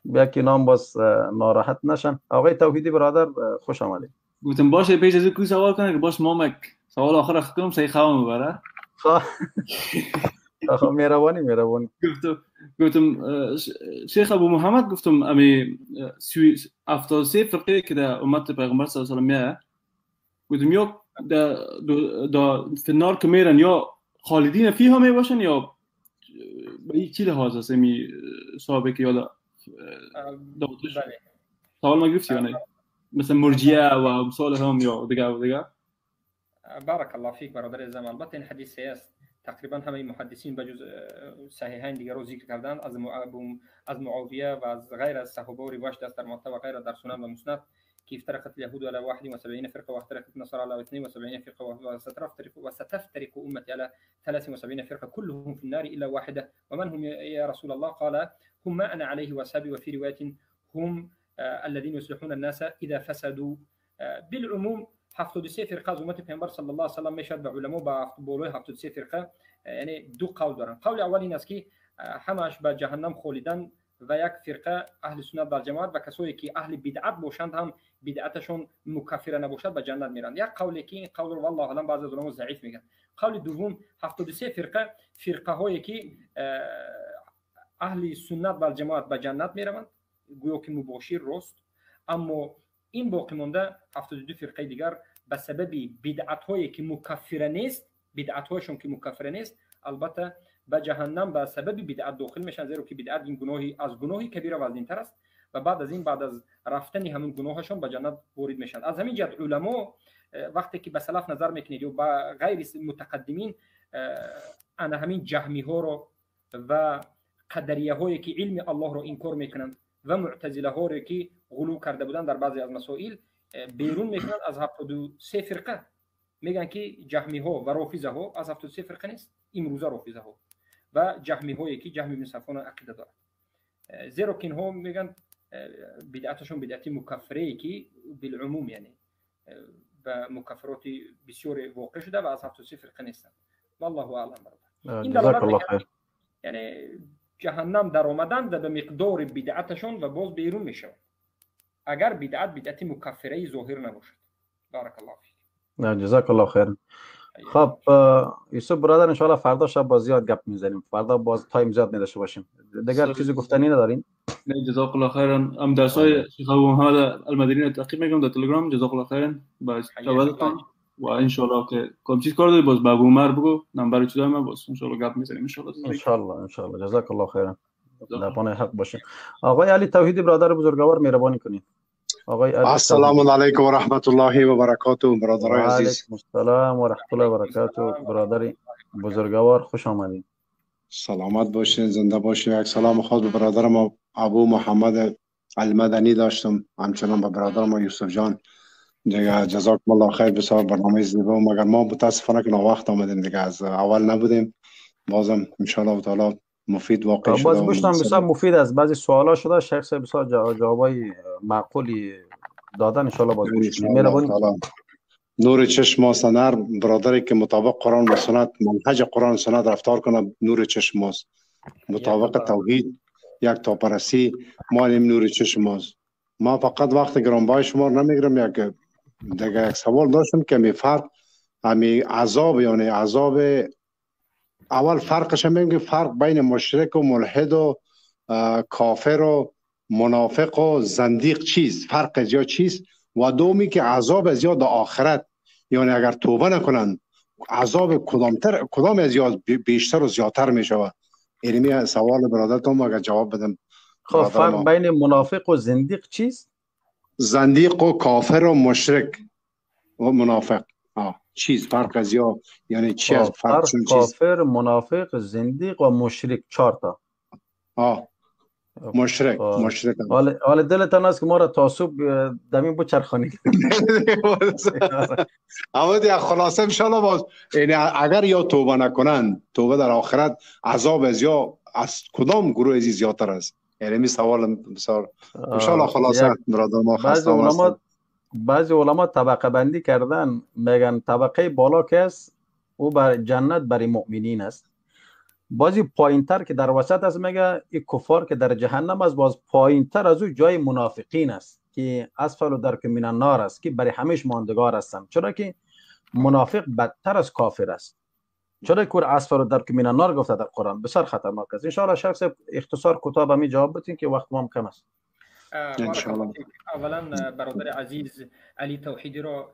بیا که نام باز ناراحت نشن. آقای توحیدی برادر خوش آمدید. گفتم باشه پیش از کو سوال کنه که باش مامک سوال آخر کنم صحیح خوام ببره. خب مهربانی مهربانی. گفتم شیخ ابو محمد، گفتم امی 73 فرقه که در امت پیغمبر صلی الله علیه و سلم گفتم یا در فی النار که میرن یا خالدین فیها می باشن یا به چی لحاظ است امی صحابه که یا سوال ما گرفتی یا نه؟ مثل مرجئه و امثال هم یا دیگه و دیگه. بارک الله فیک برادر عزیزم. البته این حدیث است، تقریبا همه محدثین به جز صحیحین دیگر رو ذکر کردند، از معاویه و از غیر از صحابه و روایت است در موطا و غیره در سنن و مسند که افترقت اليهود على 71 فرقه وافترقت النصارى على 72 فرقه وستفترق امتي على 73 فرقه كلهم في النار الا واحده ومن هم يا رسول الله؟ قال هم ما انا عليه واصحابي، وفي روايه هم الذين يصلحون الناس اذا فسدوا. بالعموم 73 فرقه از امت پیامبر صلی الله علیه و سلم میشد و علما با بالای 73 فرقه یعنی دو قول دارن. قول اول این است که همش به جهنم خالدن و یک فرقه اهل سنت و جماعت و کسایی که اهل بدعت باشند هم بدعتشون مکفره نباشد به جنت میرن. یک قولی که این قول رو والله اعلم بعضی از علما ضعیف میگن. قول دوم 73 فرقه، فرقه هایی که اهل سنت و جماعت به جنت میروند گویا که مباشر راست، اما این باقی مانده 72 فرقه دیگر به سبب بدعت هایی که مکفره نیست، بدعت هایشون که مکفره نیست، البته به جهنم به سبب بدعت داخل میشن، زیرا که بدعت این گناهی از گناهی کبیره وزین‌تر است و بعد از این بعد از رفتن همون گناهشون به جنت وارد میشن. از همین جهت علما وقتی که به سلف نظر میکنید یا به غیر متقدمین، انا همین جهمی ها رو و قدریه هایی که علم الله رو انکار میکنند و معتزله ها رو که غلو کرده بودن در بعضی از مسائل بیرون میکنند از 73 فرقه. میگن که جهمی ها و رافضه ها از 73 فرقه نیست، امروزه رافضه ها و جهمی هایی که جهمی بن صفوان عقیده دارند، زیرا که اینها میگن بدعتشون بدعت مکفره ای که بالعموم یعنی به مکفرات بسیار واقع شده و از 73 فرقه نیستند. والله اعلم برادر. این دلالت یعنی جهنم در آمدن و به مقدار بدعتشون و باز بیرون میشوند اگر بدعت بدعت مکفره ظاهر نباشد. بارک الله فیک. نه جزاک الله خیر. خب یوسف برادر، انشالله فردا شب باز زیاد گپ میزنیم، فردا باز time زیاد نداشته باشیم. دیگر چیزی گفتنی نداریم؟ نه، جزاک الله خیرا. ام درسای شیخ ابو محمد المدنی تعقیب میکنم در تلگرام. جزاک الله خیرا با و انشالله که کم چیز کار داری باز به ابو عمر بگو، نمبر چیزای من، باز انشالله گپ میزنیم انشالله. انشالله انشالله. جزاک الله خیرا، در پناه حق باشه. آقای علی توحیدی برادر بزرگوار، مهربانی کنید. آقای علی. السلام علیکم و رحمت الله و برکاته برادرای عزیز. علیکم السلام و رحمت الله و برکاته برادر بزرگوار، خوش آمدید. سلامت باشین، زنده باشین. یک سلام خاص به برادرم ابو محمد المدنی داشتم، همچنان به برادرم یوسف جان. دیگه جزاکم الله خیر، بسیار برنامه زیبا. مگر ما متاسفانه که وقت آمدیم، دیگه از اول نبودیم. بازم ان شاء الله تعالی مفید واقع شده. باز گوشتم بسیار مفید است. بعضی سوالا شده، شیخ صاحب بسیار جوابای معقولی دادن. ان شاء الله باز گوش مهربانی. نور چشم ماست. هر برادری که مطابق قرآن و سنت، منهج قرآن و سنت رفتار کنه، نور چشم ماست. مطابق توحید، یک تاپرسی، ما نور چشم ماست. ما فقط وقت گرانبهای شما نمیگیرم. یک دیگه یک سوال داشتم که می فرق همی عذاب، یعنی عذاب اول فرقش هم که فرق بین مشرک و ملحد و کافر و منافق و زندیق چیز، فرق از یا چیز، و دومی که عذاب از یا آخرت، یعنی اگر توبه نکنند عذاب کدامتر، کدام از یا بیشتر و زیادتر می شود؟ علمی سوال برادرتون اگر جواب بدم. خب فرق بین منافق و زندیق چیست؟ زندیق و کافر و مشرک و منافق چیز فرق از یا، یعنی چی از فرق؟ کافر، منافق، زندیق و مشرک، چهار تا. مشرک مشرک. حال دلتان است که ما را تا صبح دمین بچرخانی. اما دیگه خلاصه ان شاء الله باز یعنی اگر یا توبه نکنند، توبه در آخرت عذاب از یا از کدام گروه ازی زیادتر است؟ یعنی می سوال بسیار ان شاء الله خلاصه برادر ما خسته. بعضی علما طبقه بندی کردن، میگن طبقه بالا که است او بر جنت برای مؤمنین است، بعضی پایینتر که در وسط است میگه این کفار که در جهنم است، باز پایینتر از او جای منافقین است که اسفل درک من النار است که برای همیش ماندگار هستند، چرا که منافق بدتر از کافر است، چرا که اسفل درک من النار گفته در قرآن، بسیار خطرناک است. ان شاء الله شخص اختصار کتاب همی جواب بدین که وقت ما هم کم است. اولا برادر عزیز علی توحیدی را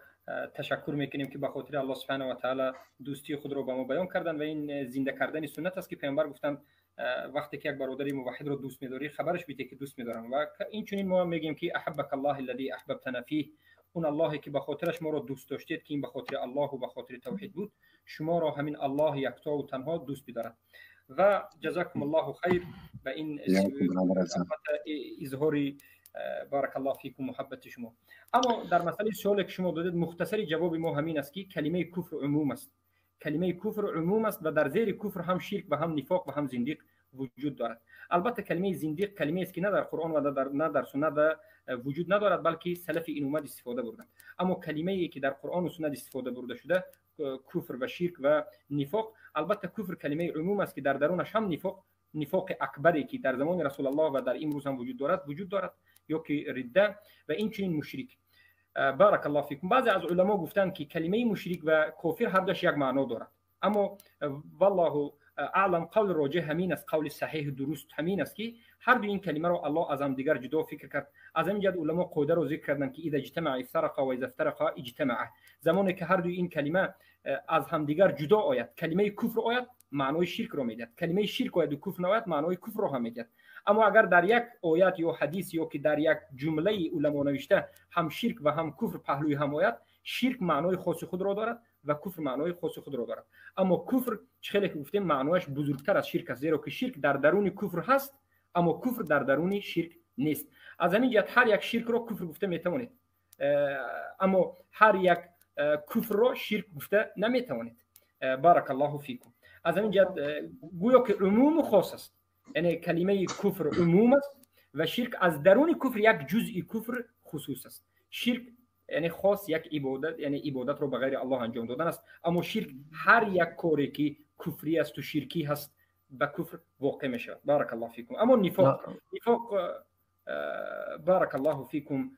تشکر میکنیم که به خاطر الله سبحانه و تعالی دوستی خود را به ما بیان کردن و این زنده کردن سنت است که پیامبر گفتند وقتی که یک برادر موحد را دوست می‌داری خبرش بده که دوست می‌دارم، و این چنین ما میگیم که احبک الله الذی احببتنا فیه، اون الله که به خاطرش ما را دوست داشتید که این به خاطر الله و به خاطر توحید بود، شما را همین الله یکتا و تنها دوست بدارد. و جزاکم الله خیر به این اظهار بارک الله فیکم محبت شما. اما در مسئله سوالی که شما دادید مختصری جواب ما همین است که کلمه کفر عموم است، کلمه کفر عموم است و در زیر کفر هم شرک و هم نفاق و هم زندیق وجود دارد. البته کلمه زندیق کلمه است که نه در قرآن و نه در سنت وجود ندارد، بلکه سلف این اومد استفاده بردند. اما کلمه ای که در قرآن و سنت استفاده برده شده کفر و شرک و نفاق، البته کفر کلمه عموم است که در درونش هم نفاق، نفاق اکبری که در زمان رسول الله و در امروز هم وجود دارد یا که رده و این چنین مشرک. بارک الله فیکم. بعضی از علما گفتند که کلمه مشرک و کافر هر دوش یک معنا دارد، اما والله اعلم قول راجح همین است، قول صحیح درست همین است که هر دو این کلمه رو الله از هم دیگر جدا فکر کرد. از همین جهت علما قاعده رو ذکر کردند که اذا اجتمع افترق و اذا افترق اجتمع. زمانی که هر دو این کلمه از هم دیگر جدا آید، کلمه کفر آید معنای شرک رو میدهد، کلمه شرک آید و کفر نآید معنای کفر رو هم میدهد. اما اگر در یک آیت یا حدیث یا که در یک جمله علما نوشته هم شرک و هم کفر پهلوی هم آید، شرک معنای خاص خود را دارد و کفر معنای خاص خود را دارد. اما کفر چه که گفتیم معنایش بزرگتر از شرک است، زیرا که شرک در درون کفر هست اما کفر در درون شرک نیست. از همین جهت هر یک شرک را کفر گفته میتوانید، اما هر یک کفر را شرک گفته نمیتوانید. بارک الله فیکم. از همین جهت گویا که عموم و خاص است، یعنی کلمه کفر عموم است و شرک از درون کفر یک جزء کفر خصوص است. شرک یعنی خاص یک عبادت، یعنی عبادت رو به غیر الله انجام دادن است، اما شرک هر یک کاری که کفری است و شرکی هست به کفر واقع می شود. بارک الله فیکم. اما نفاق، نفاق بارک الله فیکم،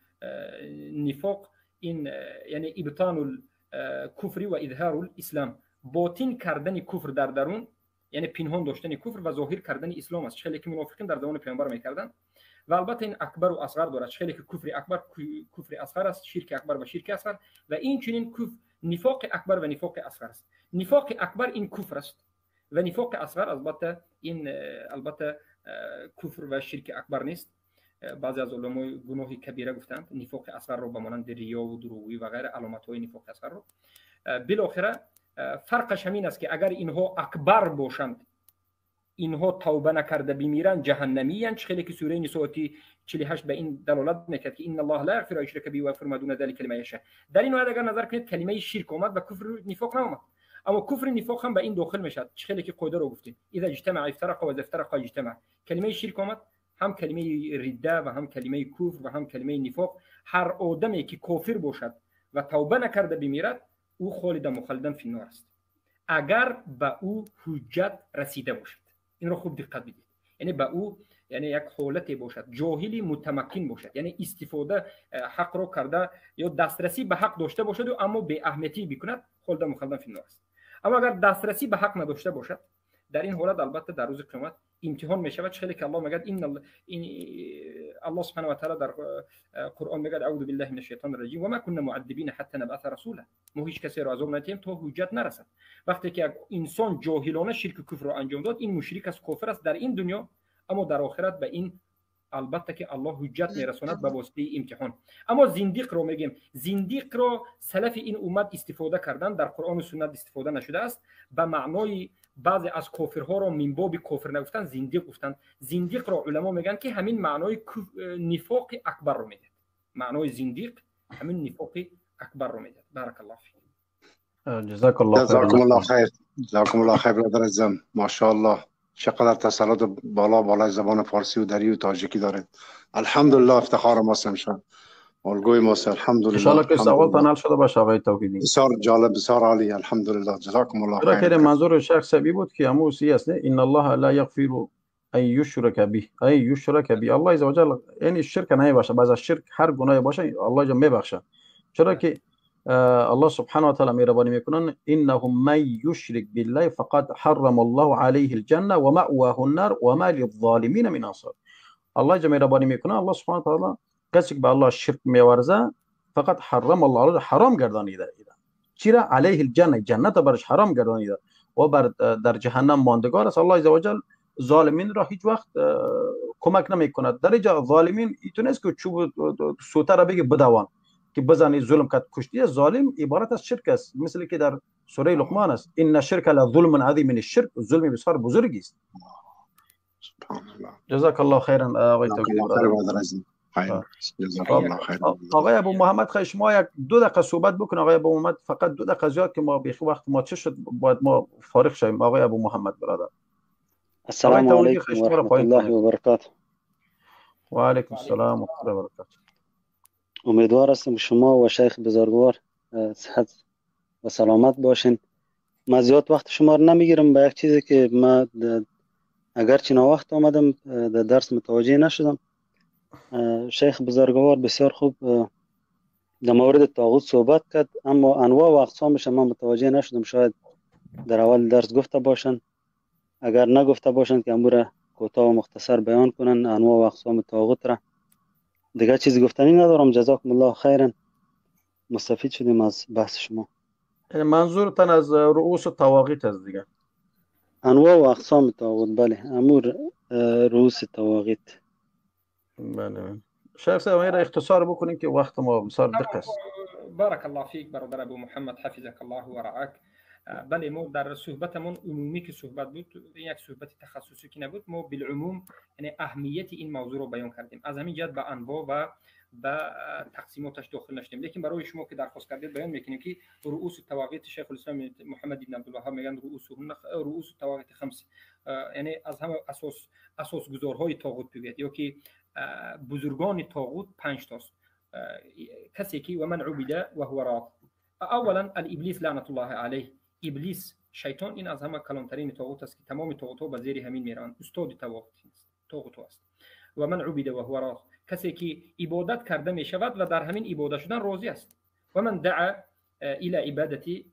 نفاق این یعنی ابطان الكفر و اظهار الاسلام. باطن کردن کفر در درون، یعنی پنهان داشتن کفر و ظاهر کردن اسلام است، خیلی که منافقین در زمان پیامبر میکردند. و البته این اکبر و اصغر دارد، خیلی که کفر اکبر کفر اصغر است، شرک اکبر و شرک اصغر، و این چنین کفر نفاق اکبر و نفاق اصغر است. نفاق اکبر این کفر است و نفاق اصغر البته این البته کفر و شرک اکبر نیست. بعضی از علمای گناه کبیره گفتند نفاق اصغر رو به مانند ریا و دروغگویی و غیره، علامت های نفاق اصغر رو. بالاخره فرقش همین است که اگر اینها اکبر باشند، اینها توبه نکرده بمیرند جهنمی اند. خیلی که سوره نساء 48 به این دلالت میکرد که ان الله لا یغفر ان یشرک به و یغفر ما دون ذلک لمن یشاء. در این آیه اگر نظر کنید کلمه شرک آمد و کفر نفاق نآمد، اما کفر نفاق هم به این داخل میشد. خیلی که قاعده رو گفتیم اذا اجتمع افترق و اذا افترق اجتمع. کلمه شرک آمد، هم کلمه رده و هم کلمه کفر و هم کلمه نفاق. هر آدمی که کافر باشد و توبه نکرده بمیرد، او خالد مخلدن فی النار است، اگر به او حجت رسیده باشد. این رو خوب دقت بدید، یعنی به او، یعنی یک حالت باشد، جاهلی متمکن باشد، یعنی استفاده حق رو کرده یا دسترسی به حق داشته باشد و اما به اهمیتی بکند، خالد مخلدن فی النار است. اما اگر دسترسی به حق نداشته باشد، در این حالت البته در روز قیامت امتحان می شود. خیلی که الله میگه ان الله سبحانه و تعالی در قرآن میگه اعوذ بالله من الشیطان الرجیم و ما كنا معذبین حتی نبعث رسولا. ما هیچ کسی را عذاب ندیم تا حجت نرسد. وقتی که یک انسان جاهلانه شرک و کفر را انجام داد، این مشرک است، کافر است در این دنیا، اما در آخرت به این البته که الله حجت میرساند به واسطه امتحان. اما زندیق رو میگیم، زندیق رو سلف این امت استفاده کردن، در قرآن و سنت استفاده نشده است. به معنای بعضی از کافرها رو من باب کافر نگفتن، زندیق گفتن. زندیق رو علما میگن که همین معنای نفاق اکبر رو میده. معنای زندیق همین نفاق اکبر رو میده. بارک الله فیک. جزاک الله خیر. جزاکم الله خیر. جزاکم الله خیر برادر عزیزم. ماشاءالله چقدر تسلط بالا بالای زبان فارسی و دری و تاجیکی دارید. الحمدلله افتخار ماست همیشه، الگوی ماست. الحمدلله. ان شاء الله که سوال تنال شده باشه آقای توحیدی. بسیار جالب، بسیار عالی. الحمدلله. جزاکم الله خیر. خیر. منظور شیخ سبی بود که امو سی است، ان الله لا یغفر ان یشرک به، ان یشرک به. الله عز وجل یعنی شرک نه باشه، بعض از شرک هر گناهی باشه الله جل میبخشه. چرا که الله سبحانه و تعالی مهربانی میکنن انه من یشرک بالله فقد حرم الله علیه الجنه و مأواه النار و ما للظالمین من انصار. الله جل مهربانی میکنه، الله سبحانه و تعالی کسی که به الله شرک میورزه فقط حرم الله، حرام گردانیده. چرا؟ علیه الجنه، جنت برش حرام گردانیده و بر در جهنم ماندگار است. الله عز وجل ظالمین را هیچ وقت کمک نمیکند. در اینجا ظالمین ایتون که چوب سوته را بگی بدوان که بزنی ظلم کرد کشتی. ظالم عبارت از شرک است، مثل که در سوره لقمان است ان الشرک لظلم عظیم. من الشرک ظلم بسیار بزرگی است. سبحان الله. جزاک الله خیرا آقای توحیدی. آقای ابو محمد خواهش شما یک دو دقیقه صحبت بکن. آقای ابو محمد فقط 2 دقیقه زیاد که ما بیخی وقت ما چه شد باید ما فارغ شویم. آقای ابو محمد برادر. السلام علیکم و رحمت الله و برکاته. و علیکم السلام و رحمت الله و برکاته. امیدوار هستم شما و شیخ بزرگوار صحت و سلامت باشین. ما زیاد وقت شما رو نمیگیرم. به یک چیزی که ما اگرچه ناوقت آمدم در درس متوجه نشدم. شیخ بزرگوار بسیار خوب در مورد طاغوت صحبت کرد، اما انواع و اقسامش من متوجه نشدم. شاید در اول درس گفته باشن، اگر نگفته باشن که امور کوتاه و مختصر بیان کنن انواع و اقسام طاغوت را. دیگه چیزی گفتنی ندارم. جزاکم الله خیرا. مستفید شدیم از بحث شما. منظورتان از رؤوس طواغیت است دیگه؟ انواع و اقسام طاغوت، بله، امور رؤوس طواغیت. بله. شیخ صاحب را اختصار بکنیم که وقت ما بسیار دقیق است. بارک الله فیک برادر ابو محمد، حفظک الله و رعاک. بله، ما در صحبتمون عمومی که صحبت بود، یک صحبت تخصصی که نبود، ما بالعموم یعنی اهمیت این موضوع رو بیان کردیم. از همین جهت به انواع و به تقسیماتش داخل نشدیم، لیکن برای شما که درخواست کردید بیان میکنیم که رؤوس الطواغیت شیخ الاسلام محمد بن عبدالوهاب میگن رؤوس الطواغیت خمس، یعنی از همه اساسگذارهای طاغوت بگید یا که بزرگان طاغوت 5 تاست. کسی که و من عبد و هو راض. اولا الابلیس لعنت الله علیه. ابلیس شیطان این از همه کلانترین طاغوت است که تمام طاغوت ها به زیر همین میرن، استاد طاغوت است. و من عبد و هو راض، کسی که عبادت کرده می شود و در همین عبادت شدن راضی است. و من دعا إلى عبادة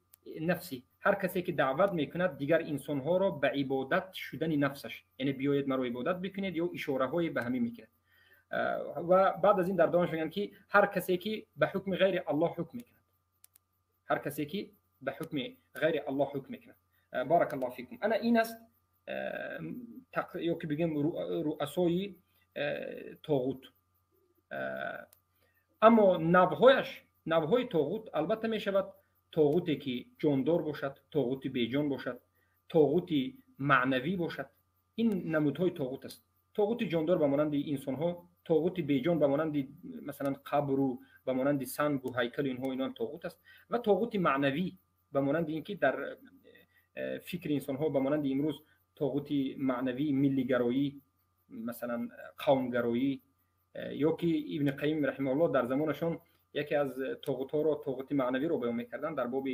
نفسه. هر کسی که دعوت میکند دیگر انسانها را به عبادت شدن نفسش، یعنی بیاید مرا عبادت بکنید یا اشاره های به همین میکند. و بعد از این در دوامش میگن که هر کسی که به حکم غیر الله حکم میکند، هر کسی که به حکم غیر الله حکم میکند. بارک الله فیکم. انا این است یا که بگیم رؤسای طاغوت. اما نوعهایش، نوعهای طاغوت البته میشود طاغوتی که جاندار باشد، طاغوت بیجان باشد، طاغوت معنوی باشد. این نمودهای طاغوت است. طاغوت جاندار به مانند انسانها، طاغوت بیجان به مانند مثلا قبر و به مانند سنگ و هیکل، اینها اینا طاغوت است. و طاغوت معنوی به مانند اینکه در فکر انسانها به مانند امروز طاغوت معنوی ملیگرایی، مثلا قومگرایی، یا که ابن قیم رحمه الله در زمانشون یکی از طاغوت‌ها را طاغوت معنوی رو بیان می‌کردن در باب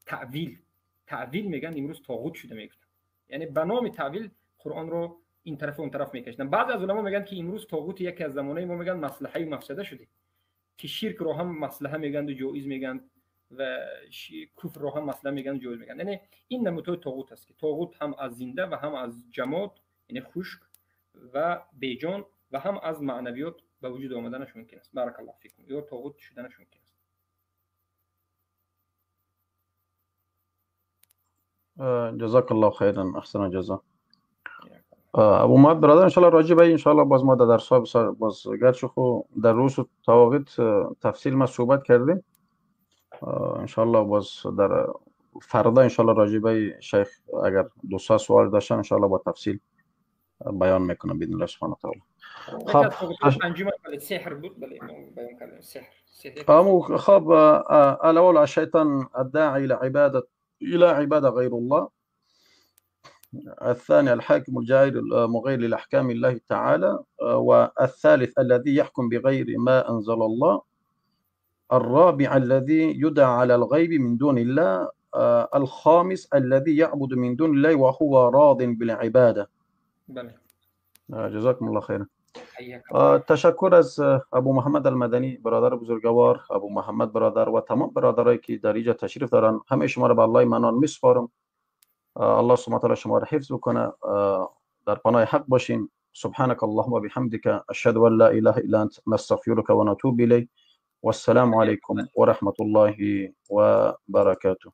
تعویل. تعویل میگن امروز طاغوت شده میگفتن، یعنی به نام تعویل قرآن رو این طرف و اون طرف میکشیدن. بعضی از علما میگن که امروز طاغوت یکی از زمانه ما میگن مصلحه و مفسده شده، که شرک رو هم مصلحه میگن و جایز میگن و کفر رو هم مصلحه میگن و جایز میگن. یعنی این نمودهای طاغوت است که طاغوت هم از زنده و هم از جماد، یعنی خشک و بیجان، و هم از معنویات به وجود آمدنش ممکن است. بارک الله فیکم. یا طاغوت شدنش ممکن است. جزاک الله خیرا، احسن جزا. ابو محمد برادر انشالله راجع به انشالله باز ما در درس ها باز گرچه خو در روس و طواغیت تفصیل ما صحبت کردیم، انشالله باز در فردا انشالله راجع به شیخ اگر دو سه سوال داشتن انشالله با تفصیل بیان میکنم باذن الله سبحانه و تعالی. خب سحر بود، بله بیان کردیم سحر. خب الاول الشیطان الداعي الى عباده الى عباده غير الله. الثاني الحاكم الجائر المغير لأحكام الله تعالى. والثالث الذي يحكم بغير ما أنزل الله. الرابع الذي يدعى على الغيب من دون الله. الخامس الذي يعبد من دون الله وهو راض بالعبادة. بله. جزاكم الله خيرا. تشکر از ابو محمد المدنی برادر بزرگوار، ابو محمد برادر و تمام برادرایی که در اینجا تشریف دارن. همه شما را به الله منان میسپارم. الله سبحانه وتعالی شما را حفظ بکنه، در پناه حق باشین. سبحانك اللهم وبحمدك اشهد ان لا اله الا انت نستغفرك ونتوب الیک. والسلام علیکم ورحمة الله وبرکاته.